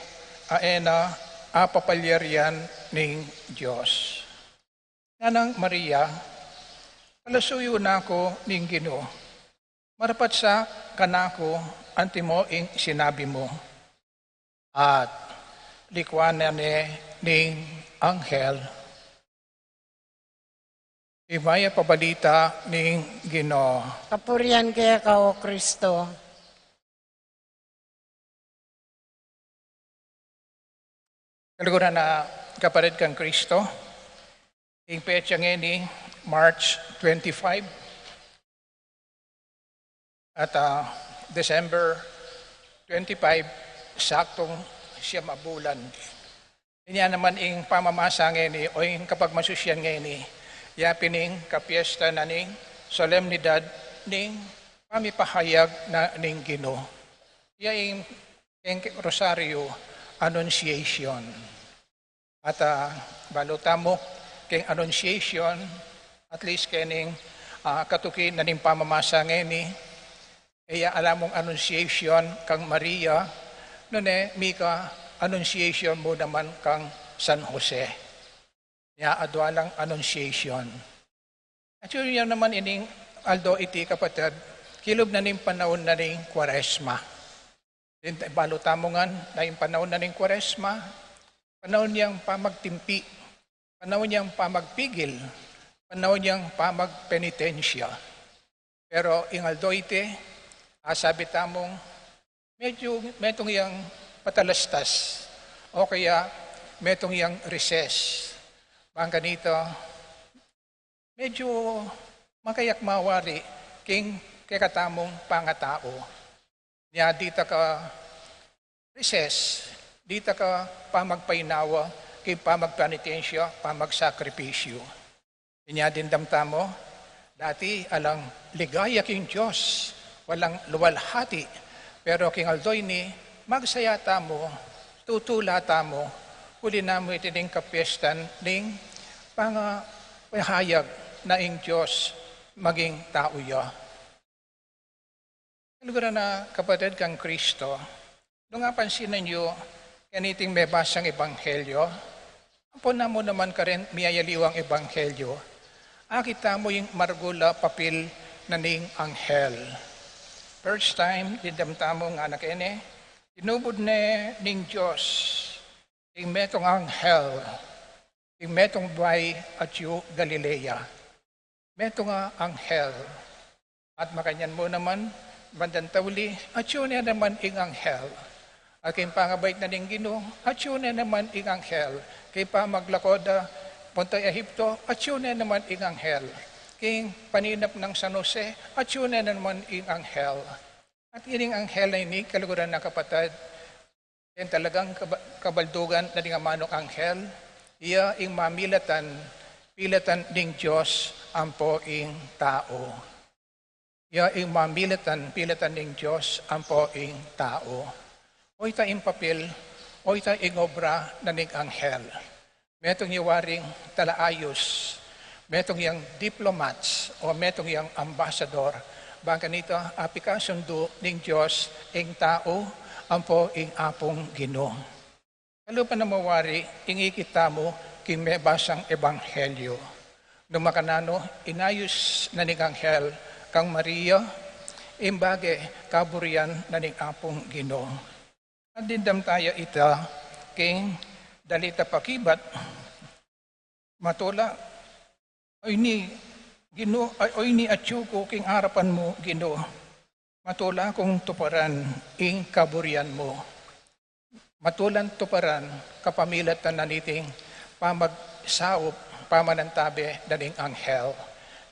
a e na apapalyarian ning Dios. Nanang Maria, palasuyu na ku ning Ginu. Marapat sa kanaku antimo ing sinabi mu. At likuan na ne ning anghel. Ing mayap a balita ning Ginu. Kapurian keka, O Kristo. Kaluguran a kapatad kang Kristo, ing petsa ngeni, March twenty-five, at, ah, December twenty-five, saktong siyam a bulan. Inya naman ing pamamasa ngeni o ing kapagmasusyan ngeni, ya pin ing kapiesta na ning solemnidad ning pamipahayag na ning Ginu. Ya ing, ing Rosario Annunciation. At, ah, balu tamu king Annunciation, at least kening, ah, katuki na ning pamamasa ngeni, e ya alang Annunciation kang Maria, nune mika Annunciation mu naman kang San Jose. Ya adwa lang Annunciation. At yun, yan naman ining aldo iti, kapatad, kilub na ning panaun na ning Kuaresma. Din, balu tamu ngan, na ing panaun na ning Kuaresma, panaun yang pamagtimpi, panaun yang pamagpigil, panaun yang pamagpenitensya. Pero ing aldo iti, a sabi tamung, medyo metung yang patalastas, o kaya metung yang recess. Bang kanita, medyo makayak mawari king kekatamung pangatau. Nya dita ka recess, dita ka pamagpainawa, king pamagpenitensya, pamagsakripisyu. Inya dimdam tamu, dati alang ligaya king Dios, walang luwalhati, pero king aldo ini, magsaya tamu, tutula tamu, uli na mu iti ning kapiestan ning pangapahayag na ing Dios maging tau ya. Kaluguran a kapatad kang Kristo, nung apansinan yu kaniting mebasang ebanghelyo, ampo na mu naman karin miyayaliwang ebanghelyo, akit tamu ing maragul a papil na ning anghel. First time, dimdam tamu ngana keni, inubud ne ning Dios ing metung anghel king metung babai atyu Galilea. Metung a anghel. At makanyan mu naman, bandang tauli, atyu ne naman ing anghel. At king pangabait na ning Ginu, atyu ne naman ing anghel. King pamaglako da punta Ehipto, atyu ne naman ing anghel. King paninap nang San Jose, atyu ne naman ing anghel. At ining anghel na ini, kaluguran a kapatad, ing talagang kaba-, kabaldugan na ning amanung anghel, iya ing mamilatan, pilatan ning Dios ampo ing tau. Iya ing mamilatan, pilatan ning Dios ampo ing tau. Oyta ing papil, oyta ing obra na ning anghel. Metung ya waring talaayus, metung yang diplomats, o metung yang ambasador, bang kanita apikasundu ning Dios ing tau ampo ing Apung Ginu. Kalupa na mu wari ing ikit tamu king mebasang ebanghelyo. Nung makananu inayus na ning anghel kang Maria ing bage kaburian na ning Apung Ginu. At dimdam taya ita king dalit a pakibat, matula, o ini, Ginu, o ini atyu ku king arapan mu, Ginu, matula kung tuparan ing kaburian mu. Matulang tuparan kapamilatan na niting pamagsaup, pamanantabe na ning anghel.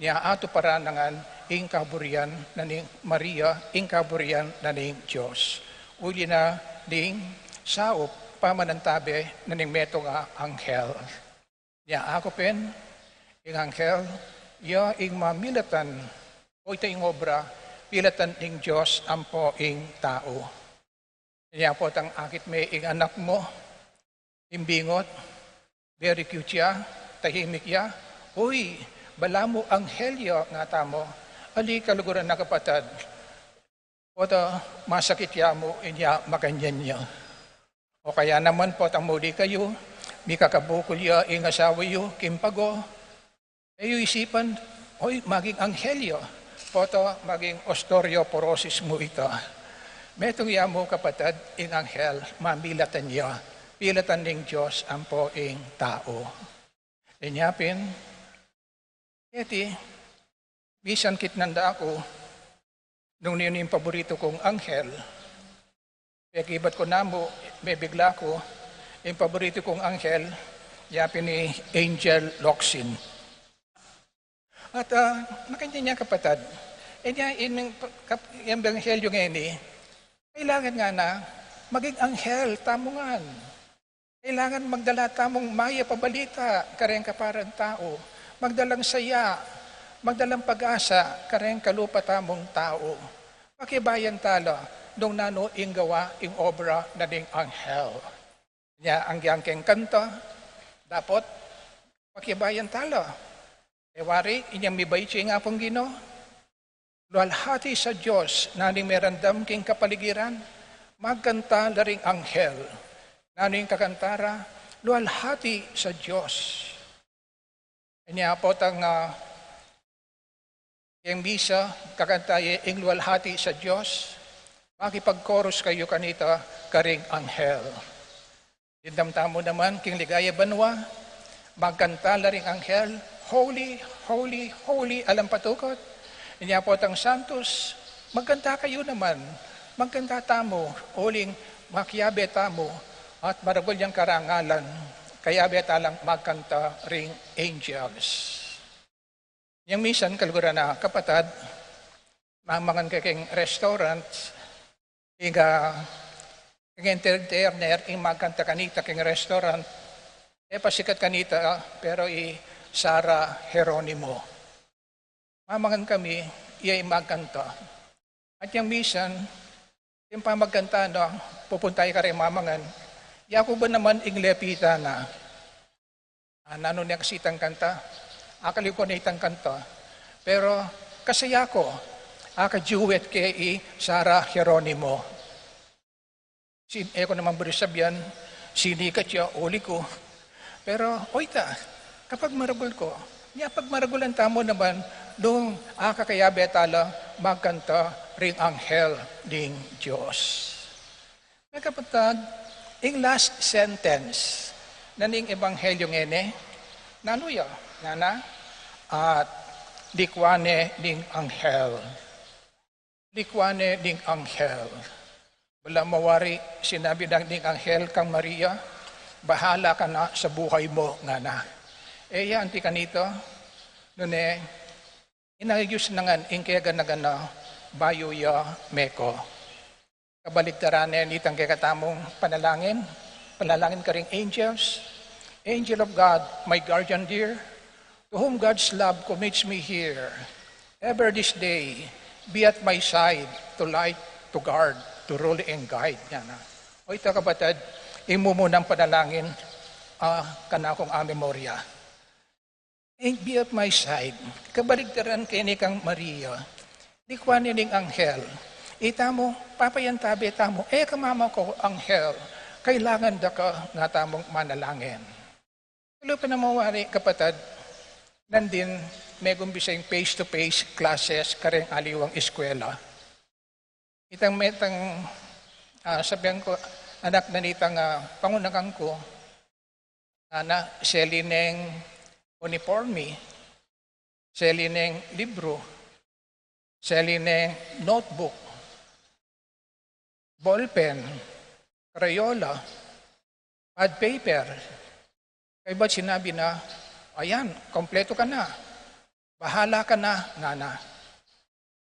Nia atuparan na ngan ing kaburian na ning Maria, ing kaburian na ning Dios. Uli na ning saup pamanantabe na ning metung a anghel. Nya aku pin, ing anghel, ya ing mamilatan, o ita ing obra, milatan ning Dios ampo ing tau. Nya potang akit me ing anak mu, imbingot, very cute ya, tahimik ya, uy, balamu anghel ya, ngatamu, ali kaluguran na kapatad. Pota masakit ya mu inya makanyan ya. O kaya naman potang muli kayu, mikakabukul ya ing asawa yu, king pago. E yu isipan, oy, maging anghel ya. Pota maging osteoporosis mu ita. Metung ya mu kapatad, ing anghel, mamilatan ya. Milatan ning Dios ampo ing tau. Inya pin, keti, misan kitnan da ku nung ninu ing paboritu kung anghel. Pekibat ku namu, mebigla ku, ing paboritu kung anghel, ya pin i Angel Locsin. At, ah, makanyan ya kapatad, inya ing kap-, ing ebanghelyu ngeni, kailangan ngana maging anghel tamu ngan. Kailangan magdala tamung mayap a balita kareng kaparang tau, magdalang saya, magdalang pag-asa kareng kalupa tamung tau. Pakibayan tala nung nanu ing gawa, ing obra na ning anghel. Nya, agyang keng kanta, dapot pakibayan tala. E wari, inyang mibait ya ing Apung Ginu, lualhati sa Dios, nanu ing meramdam king kapaligiran, magkanta la ring anghel. Nanu ing kakanta ra, lualhati sa Dios. Inya potang, ah, keng misa, kakanta ye ing lualhati sa Dios, makipag-chorus kayu kanita karing anghel. Dimdam tamu naman king Ligaya banua, magkanta la ring anghel, "Holy, holy, holy," alang patukot. Inya potang santos, magkanta kayu naman, magkanta tamu, uling makiabe tamu, at maragul yang karangalan, kayabe talang magkanta ring angels. Yang misan, kaluguran a kapatad, mamangan ke keng restaurant, ing, ah, keng entertainer, ing magkanta kanita keng restaurant, e pasikat kanita, pero i Sarah Geronimo. Mamangan kami, iya ing magkanta. At yang misan, ing pamagkanta na, pupunta ya kareng mamangan, yaku ba naman ing lepitan na. Ah, nanu ne kasi itang kanta? Akaliwan ku ne itang kanta. Pero kasaya ku, aka-duet ke i Sarah Geronimo. Sin-, e ku naman buri sabian, sinikat ya, uli ku. Pero, oy ta, kapagmaragul ku, nya pagmaragulan tamu naman, nung akakayabe tala magkanta ring anghel ning Dios. Mga kapatad, ing last sentence na ning ebanghelyu ngeni, nanu ya? Ngana, at likwan ne ning anghel. Likwan ne ning anghel. Balamu wari sinabi na ning anghel kang Maria, "Bahala ka na sa buhay mu," ngana. E ya anti kanita, nune, inayus na ngan ing kegana-gana bayu ya meko. Kabaligtaran ne nitang kekatamung panalangin, panalangin karing angels. Angel of God, my guardian dear, to whom God's love commits me here, ever this day, be at my side, to light, to guard, to rule and guide. Ngana. O ita kapatad, ing mumunang panalangin, ah, kanakung Ave Maria. And be at my side. Kabaligtaran keni kang Maria. Likwan ne ning anghel. Itamu, papayantabe tamu, e ka mamako anghel. Kailangan da ka, ngatamung manalangin. Kalupa na mu wari kapatad, nandin, megumpisa ing face-to-face classes kareng aliwang eskwela. Itang metang, ah, sabian ku, anak na nitang, ah, pangunakan ku, ngana, seli neng uniporme, seli neng libru, seli neng notebook, ballpen, Crayola, pad paper. Kaybat sinabi na, "Ayan, kompletu ka na. Bahala ka na," ngana.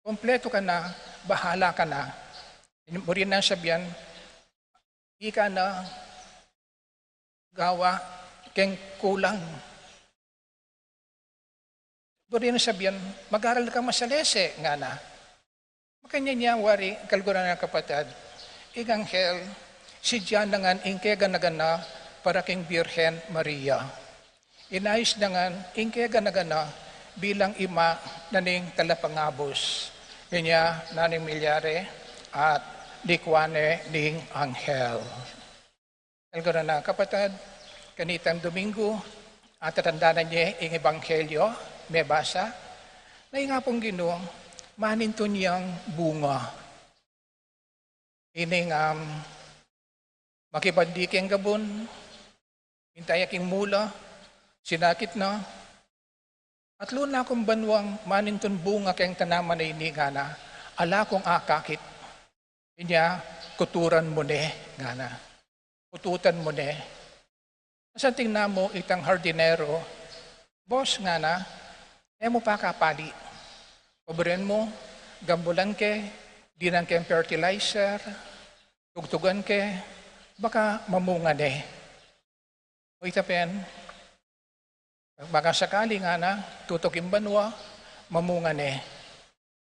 "Kompletu ka na, bahala ka na." Buri nang sabian, Ika na gawa keng kulang. Buri nang sabian, "Mag-aral ka masalese," ngana. Makanyan ya wari, kaluguran a kapatad, ing anghel, sidya na ngan ing kegana-gana para king Birhen Maria. Inayus na ngan ing kegana-gana bilang ima na ning talapangabus. Inya na ning milyari at likwan ne ning anghel. Kaluguran a kapatad, kanitang Domingo, atatandanan ye ing ebanghelyo mebasa, na ing Apung Ginu manintun yang bunga. Ining, um, makibandi keng gabun, minta ya king mula, sinakit na, "Atlu na kung banuang manintun bunga keng tanaman a ini," ngana, "ala kung akakit." Inya, "Kuturan mu ne," ngana. "Kututan mu ne." Masanting na mu itang hardinero, "Boss," ngana, "e mu pa kapali. Paburen mu, gambulan ke, dinan keng fertilizer, tugtugan ke, baka mamunga ne." O ita pen, baka sakali ngana, tutuking banua, mamunga ne.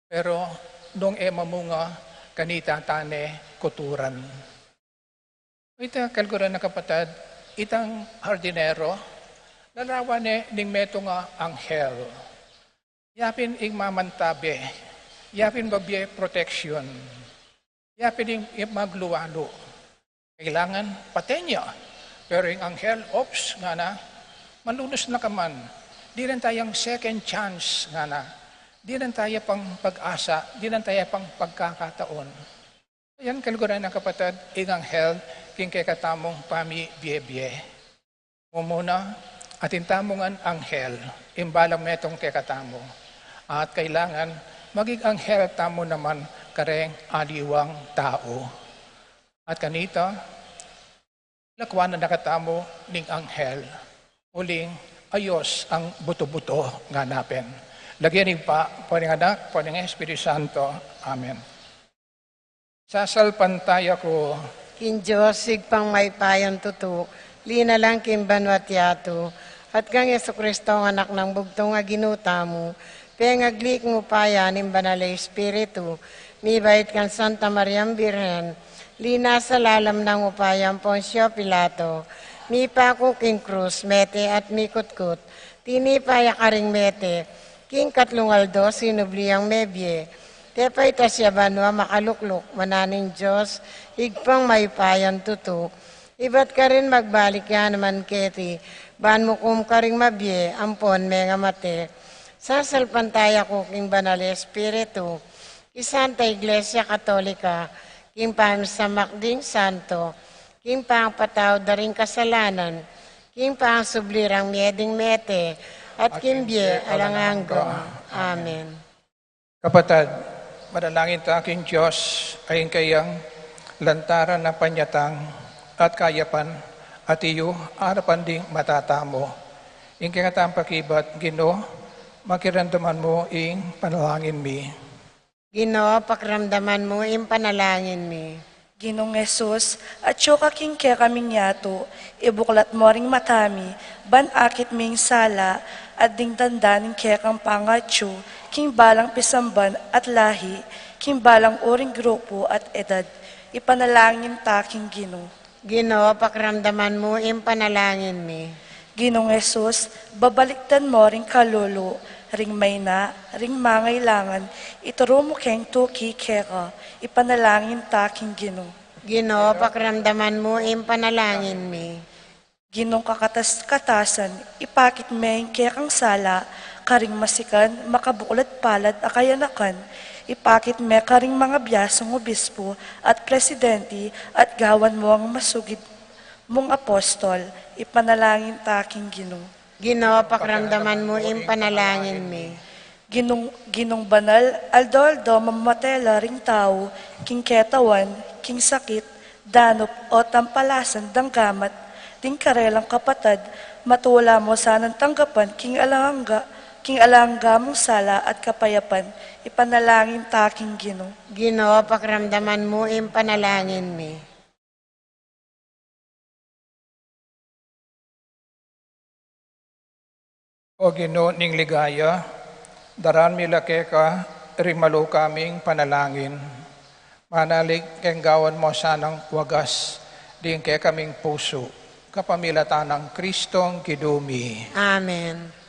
Pero nung e mamunga, kanita tane kuturan. Ita, kaluguran a kapatad, itang hardinero, lalawan ne ning metung a anghel. Yapin ing mamantabe, yapin babie protection, yapin ing, ing maglualu. Kailangan paten ya. Pero ing anghel, "Ops," ngana, "manlulus na ka man. Dinan taya ing second chance," ngana. "Dinan taya pang pag-asa, dinan taya pang pagkakataon." Yan, kaluguran a kapatad, ing anghel king kekatamung pamibie-bie. Mumuna, atin tamu ngan anghel, ing balang metung kekatamu. At kailangan maging anghel tamu naman kareng aliwang tau. At kanita, lakwanan na katamu ning anghel, uling ayos ang buto-buto ngana pen. Lagyan ning Ibpa, ampo ning Anak, ampo ning Espiritu Santo. Amen. Sasalpantaya ku king Dios, Ibpang mayupayang tutu, linalang king banua't yatu, at kang Jesucristo, Anak nang bugtung a Ginu tamu, pengagli king upaya ning Banal a Espiritu, mibait kang Santa Mariang Birhen, linasa lalam nang upaya nang Poncio Pilato, mipaku king krus, mete at mikutkut, tinipa ya karing mete, king katlung aldo sinubli yang mebie, tepa itas ya banua makalukluk wanan ning Dios, Ibpang mayupayang tutu, ibat karin magbalik ya naman keti, ban mukum karing mabie ampon mengamate. Sasalpantaya ku king Banal a Espiritu, king Santa Iglesia Katolika, king pamisamak ding santo, king pangapatawad da ring kasalanan, king pangasubli rang mie ding mete, at king bie alang angga. Amen. Kapatad, manalangin ta king Dios, a ing kayang lantaran a panyatang at kayapan, at iyu arapan ding mata tamu. Ing kekatang pakibat, Ginu, pakiramdaman mu ing panalangin mi. Ginu, pakiramdaman mu ing panalangin mi. Ginung Jesus, atyu ka king kekaming yatu, ibuklat mu ring mata mi, ban akit mi ing sala, at ding tanda ning kekang pangatyu, king balang pisamban at lahi, king balang uring grupu at edad, ipanalangin ta king Ginu. Ginu, pakiramdaman mu ing panalangin mi. Ginung Jesus, babalikdan mu ring kalulu, ring maina, ring mangailangan, ituru mu keng tuki keka, ipanalangin ta king Ginu. Ginu, pakiramdaman mu ing panalangin mi. Ginung kakatas-katasan, ipakit me ing kekang sala karing masikan, makabuklat palad a kayanakan, ipakit me karing mangabiasung obispu at presidenti, at gawan mu ang masugid mung apostol, ipanalangin ta king Ginu. Ginu, pakiramdaman mu ing panalangin mi. Ginung, Ginung banal, aldo-aldo mamamatela ring tau, king ketawan, king sakit, danup, o tampalasan dang gamat, ding karelang kapatad, matula mu sanang tanggapan, king alang angga, king alang angga mung sala at kapayapan, ipanalangin ta king Ginu. Ginu, pakiramdaman mu ing panalangin mi. O Ginu ning ligaya, daran mi la keka ring maluka ming panalangin. Manalig keng gawan mu sanang wagas ding kekaming pusu, kapamilatan nang Kristong Ginu mi. Amen.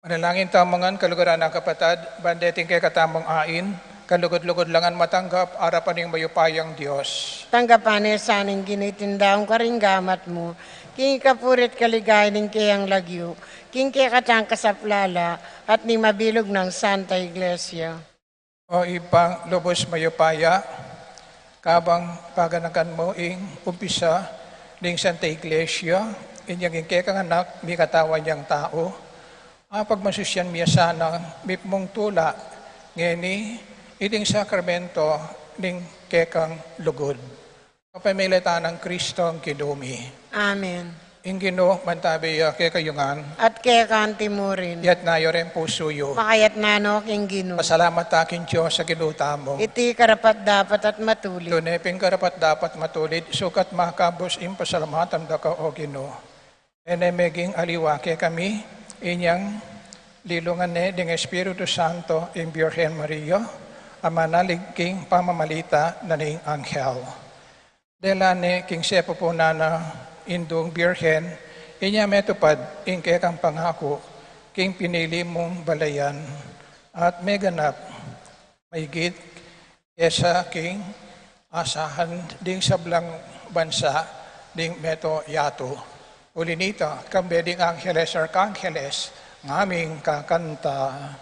Manalangin tamu ngan, kaluguran a kapatad, ban deting kekatamung ain, kalugud-lugud la ngan matanggap arapan ning mayupayang Dios. Tanggapan ne sa ning Ginu iting daun karing gamat mu, king kapurian at kaligayan ning keyang lagyu, king kekatang kasaplalan, at ning mabilug nang Santa Iglesia. O Ibpang lubus mayupaya, kabang paganakan mu ing umpisa ning Santa Iglesia, inyang ing kekang anak mikatawan yang tau, apagmasusyan mi ya sana mipmung tula ngeni iting sakramento ning kekang lugud. Kapamilatan nang Kristong Ginu mi. Amen. Ing Ginu mantabi ya kekayu ngan. At keka anti mu rin. Iyatas yu ring pusu yu. Makayatas no king Ginu. Pasalamat ta king Dios a Ginu tamu. Iti karapat-dapat at matulid. Tune pin karapat-dapat, matulid, sukat makabus ing pasalamatan da ka, O Ginu. E ne meging aliwa kekami inyang lilungan ne ding Espiritu Santo ing Birhen Maria, a manalig king pamamalita na ning anghel. Dela ne king sepupunan na ning Indung Birhen, inya metupad ing kekang pangaku king pinili mung balayan, at meganap maigit kesa king asahan ding sablang bansa ding meto yatu. Uli nita, kambe ding angeles, arkangeles, ngaming kakanta.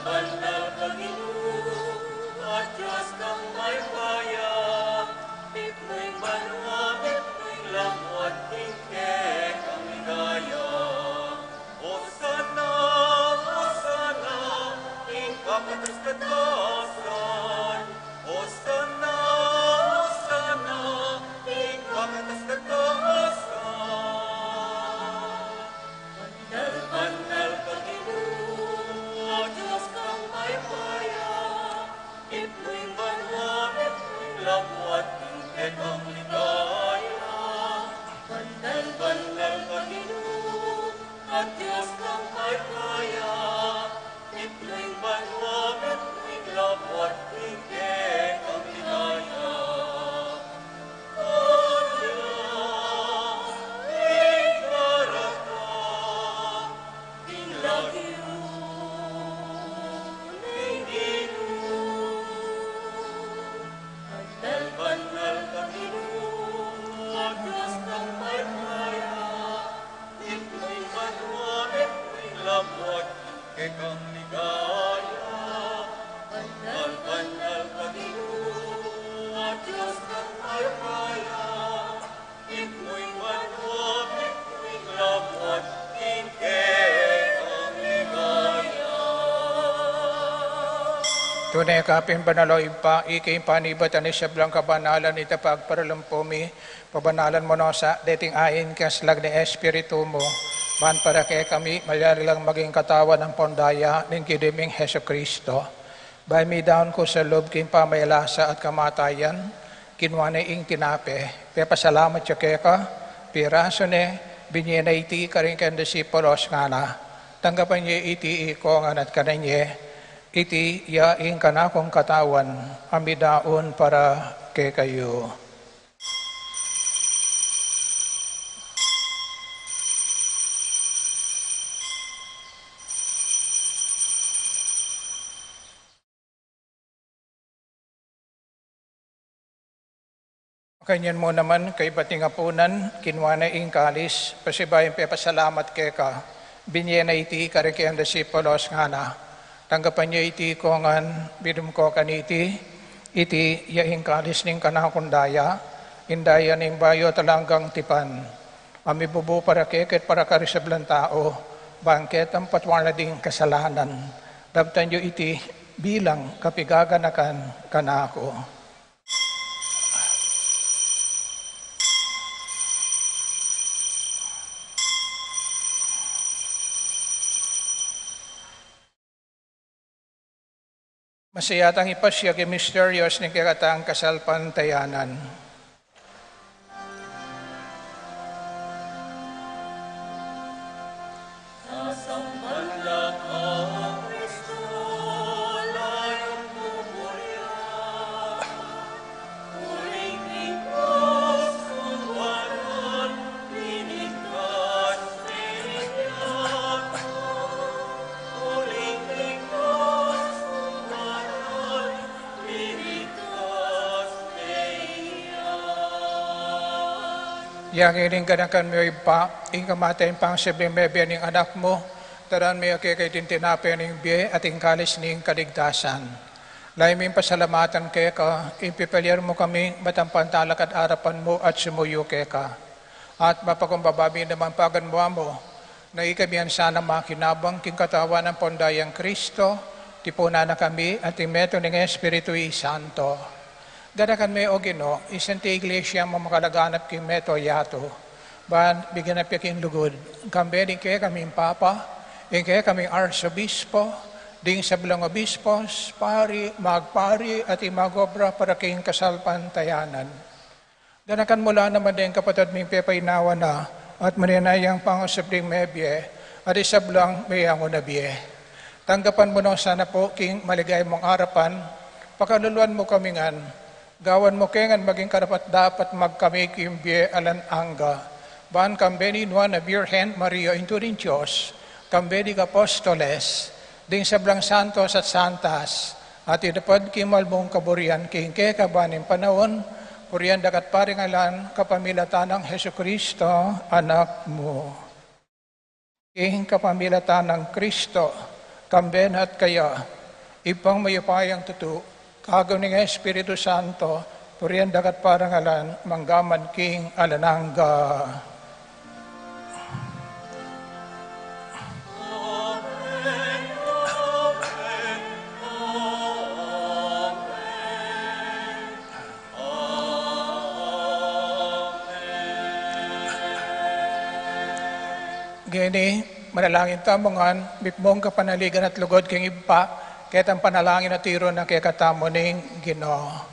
Banal ka Ginu, a Dios kang mayupaya, mitmu ing banua, mitmu ing labuad, king kekang ligaya. Osana, Osana, king kakatas-katasan. Osana, Osana, king kakatas-katasan. Banal, banal ka Ginu, a Dios kang mayupaya, mitmu ing banua, mitmu ing labuad, ing kekang ligaya. Banal, banal ka Ginu, a Dios kang mayupaya, mitmu ing banua, mitmu ing labuad, ing kekang ligaya. Kekang ligaya, banal, banal ka Ginu, a Dios kang mayupaya, mitmu ing banua, mitmu ing labuad, ing kekang ligaya. Tune ka pin banal, o Ibpa, ika ing panibatan ning sablang kabanalan, ita pagparalampu mi, pabanalan mu no sa deting ain king aslag ning Espiritu mu, ban para kekami malyari lang maging katawan ampon daya ning Ginu ming Jesucristo. Bayu midaun ku sa lub king pamaylasa at kamatayan, kinua ne ing tinape, pepasalamat ya keka, pirasu ne, binye ne iti karing kayang disipulos, ngana: Tanggapan ye iti ikongan at kanan ye, iti ya ing kanakung katawan, a midaun para kekayu. Makanyan mu naman, kaybat ning apunan, kinua ne ing kalis, pasibayu yang pepasalamat keka, binye ne iti karing kayang disipulos, ngana: Tanggapan ye iti ikongan, minum ko kaniti, iti ya ing kalis ning kanakung daya, ing daya ning bayu at alang anggang tipan, a mibubu para kekayu at para karing sablang tau, ban keta patwaran ding kasalanan. Daptan yu iti bilang kapigaganakan kanaku. Masaya tang ipasiag ing misteryos ning kekatang kasalpantayanan. Yang ini ganakan mi, o Ibpa, ing kamatayan ampong pangasubling mebie ning Anak mu, taran mi keka iting tinape ning bie at ing kalis ning kaligtasan. Lalu ming pasalamatan keka, ing pipaliar mu kaming matampang talakad arapan mu at sumuyu keka. At mapakumbaba mi naman paganwa mu, na ikami ngan sana makinabang king katawan ampong dayang Kristo, tipunan na kami at ing metung ning Espiritu Santo. Ganakan me, o Ginu, ing Santa Iglesia mung makalaganap king meto yatu, ban bigyan na pia king lugud, kambe ning kekaming Papa, ing kekaming Arsobispo, ding sablang obispos, pari, magpari, at ing magobra para king kasalpantayanan. Ganakan mu la naman deng kapatad ming pepaynawa na at manenayang pangasubling mebie at ding sablang meyangu na bie. Tanggapan mu no sana pu king maligaya mung arapan, pakaluluan mu kami ngan, gawan mu ke ngan maging karapat-dapat magkamit king bie alang angga, ban kambe ning Nuan a Birhen Maria, Indu ning Dios, kambe ding apostoles, ding sablang santos at santas, a tinupad king malmung kaburian king kekaban ning panaun, purian da ka at parangalan kapamilatan nang Jesucristo, Anak mu. King kapamilatan nang Kristo, Kambe na at kaya, Ibpang mayupayang tutu, kagum ning Espiritu Santo, purian da ka at parangalan, mangga man king alang angga. Ngeni, manalangin tamu ngan, mipmung kapanaligan at lugud king Ibpa, ketang panalangin a tiru na kekatamu ning Ginu.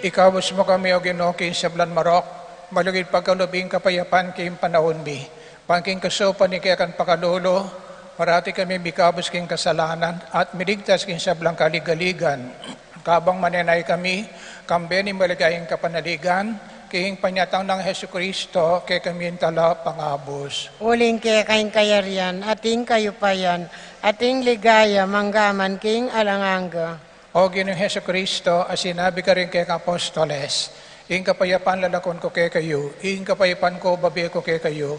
Ikabus mu kami, O Ginu, king sablang marok, malugud pagkalub ing kapayapan king panaun mi. Ban king kasaupan ning kekang pakalulu, parati kami mikabus king kasalanan at miligtas king sablang kaligaligan. Kabang manenaya kami, kambe ning maligayang kapanaligan, king panyatang nang Jesucristo, kekaming talapangabus. Uling keka ing kayarian, at ing kayupayan, at ing ligaya, mangga man king alang angga. O Ginung Jesucristo, a sinabi karing kekang apostoles, ing kapayapan lalakwan ku kekayu, ing kapayapan ku bibie ku kekayu.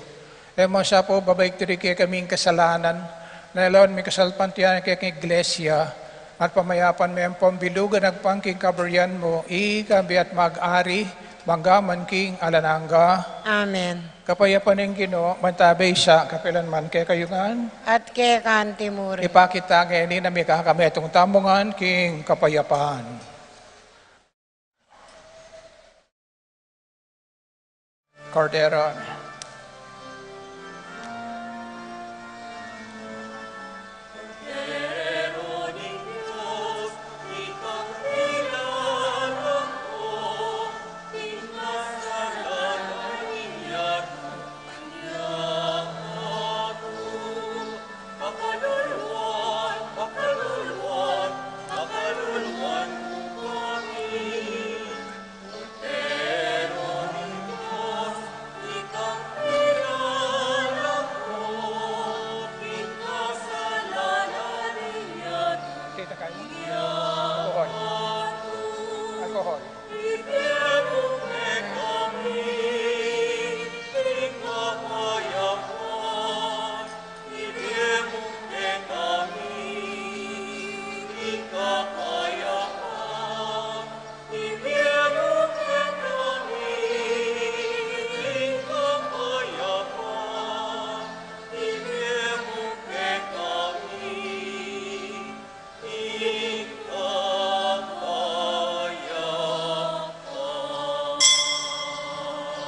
E mu sa pu babalikdan ing kekaming kasalanan, nune lawan mu ing kasalpantayanan ning kekang Iglesia, at pamayapan me ampong bilugan agpang king kaburian mu, ika kambe at mag-ari, mangga man king alang angga. Amen. Kapayapan ning Ginu, mantabe sa kapilan man kekayu ngan. At keka mu rin. Ipakit ta ngeni a mikakametung tamu ngan king kapayapan. Cordero.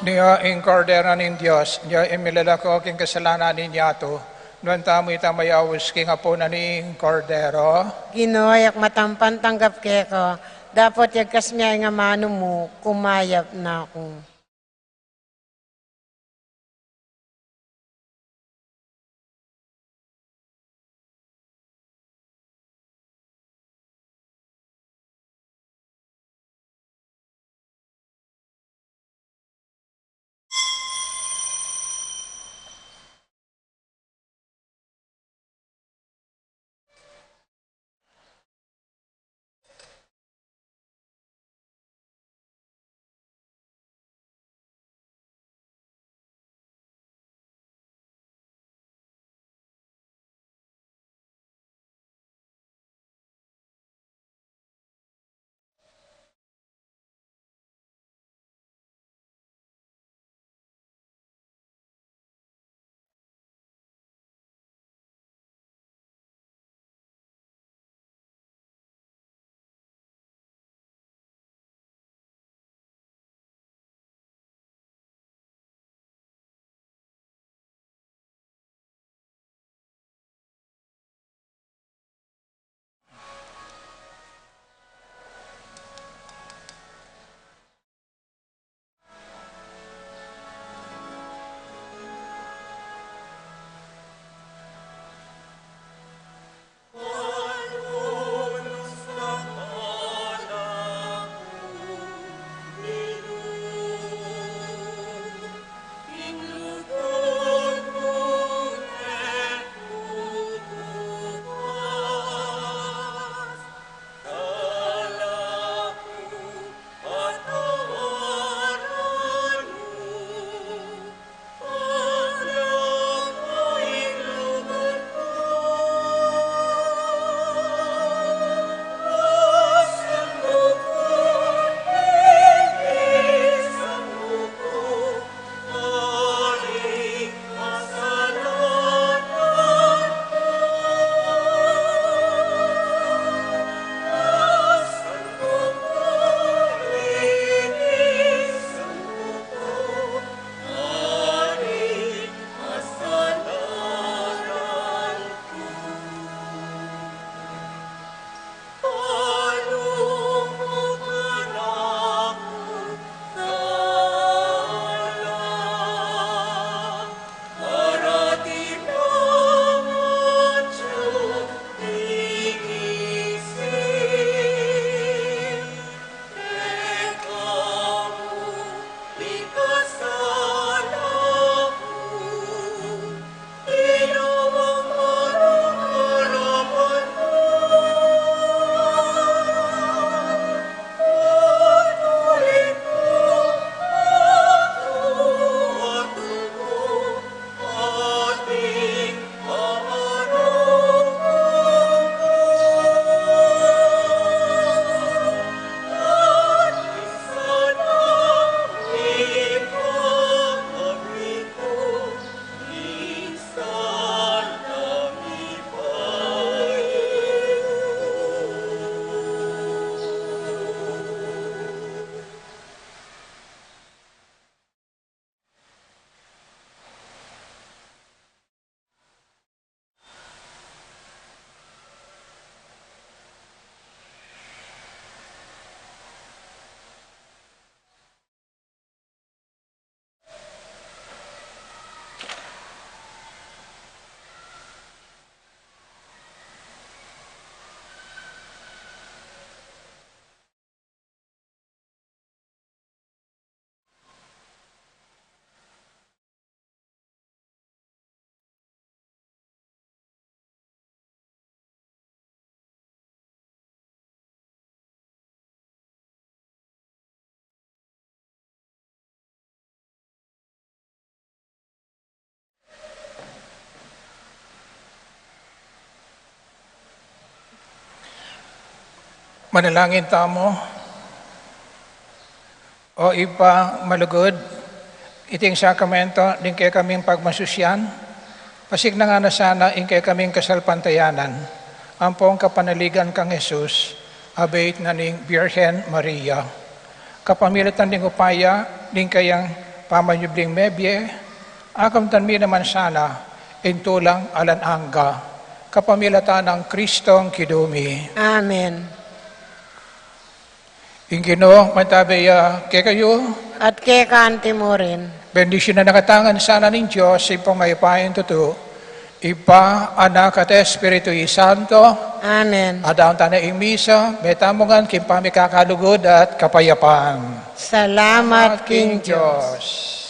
Nia ing Kordero ning Dios, nia ing milalako king kasalanan ning yatu. Nuan tamu ita mayaus king apunan ning Kordero. Ginu, e ku matampan tanggap keka, dapot yagkas mu ing amanu mu, kumayap na ku. Manalangin tamu. O Ibpa malugud, iting sakramento ning kekaming pagmasusyan, pasignan na sana ing kekaming kasalpantayanan ampong kapanaligan kang Jesus, a bait na ning Birhen Maria. Kapamilatan ning upaya ning kayang pamanyubling mebie, akamtan mi naman sana ing tulang alang angga, kapamilatan nang Kristong kidumi. Amen. Ing Ginu mantabe ya kekayu. At keka anti mu rin. Bendisyunan na kayu ngan sana ning Dios, Ibpang mayupayang tutu, Ibpa, Anak, at Espiritu Santo. Amen. Aduan tana ing misa, mete tamu ngan king pamikakalugud at kapayapan. Salamat king Dios.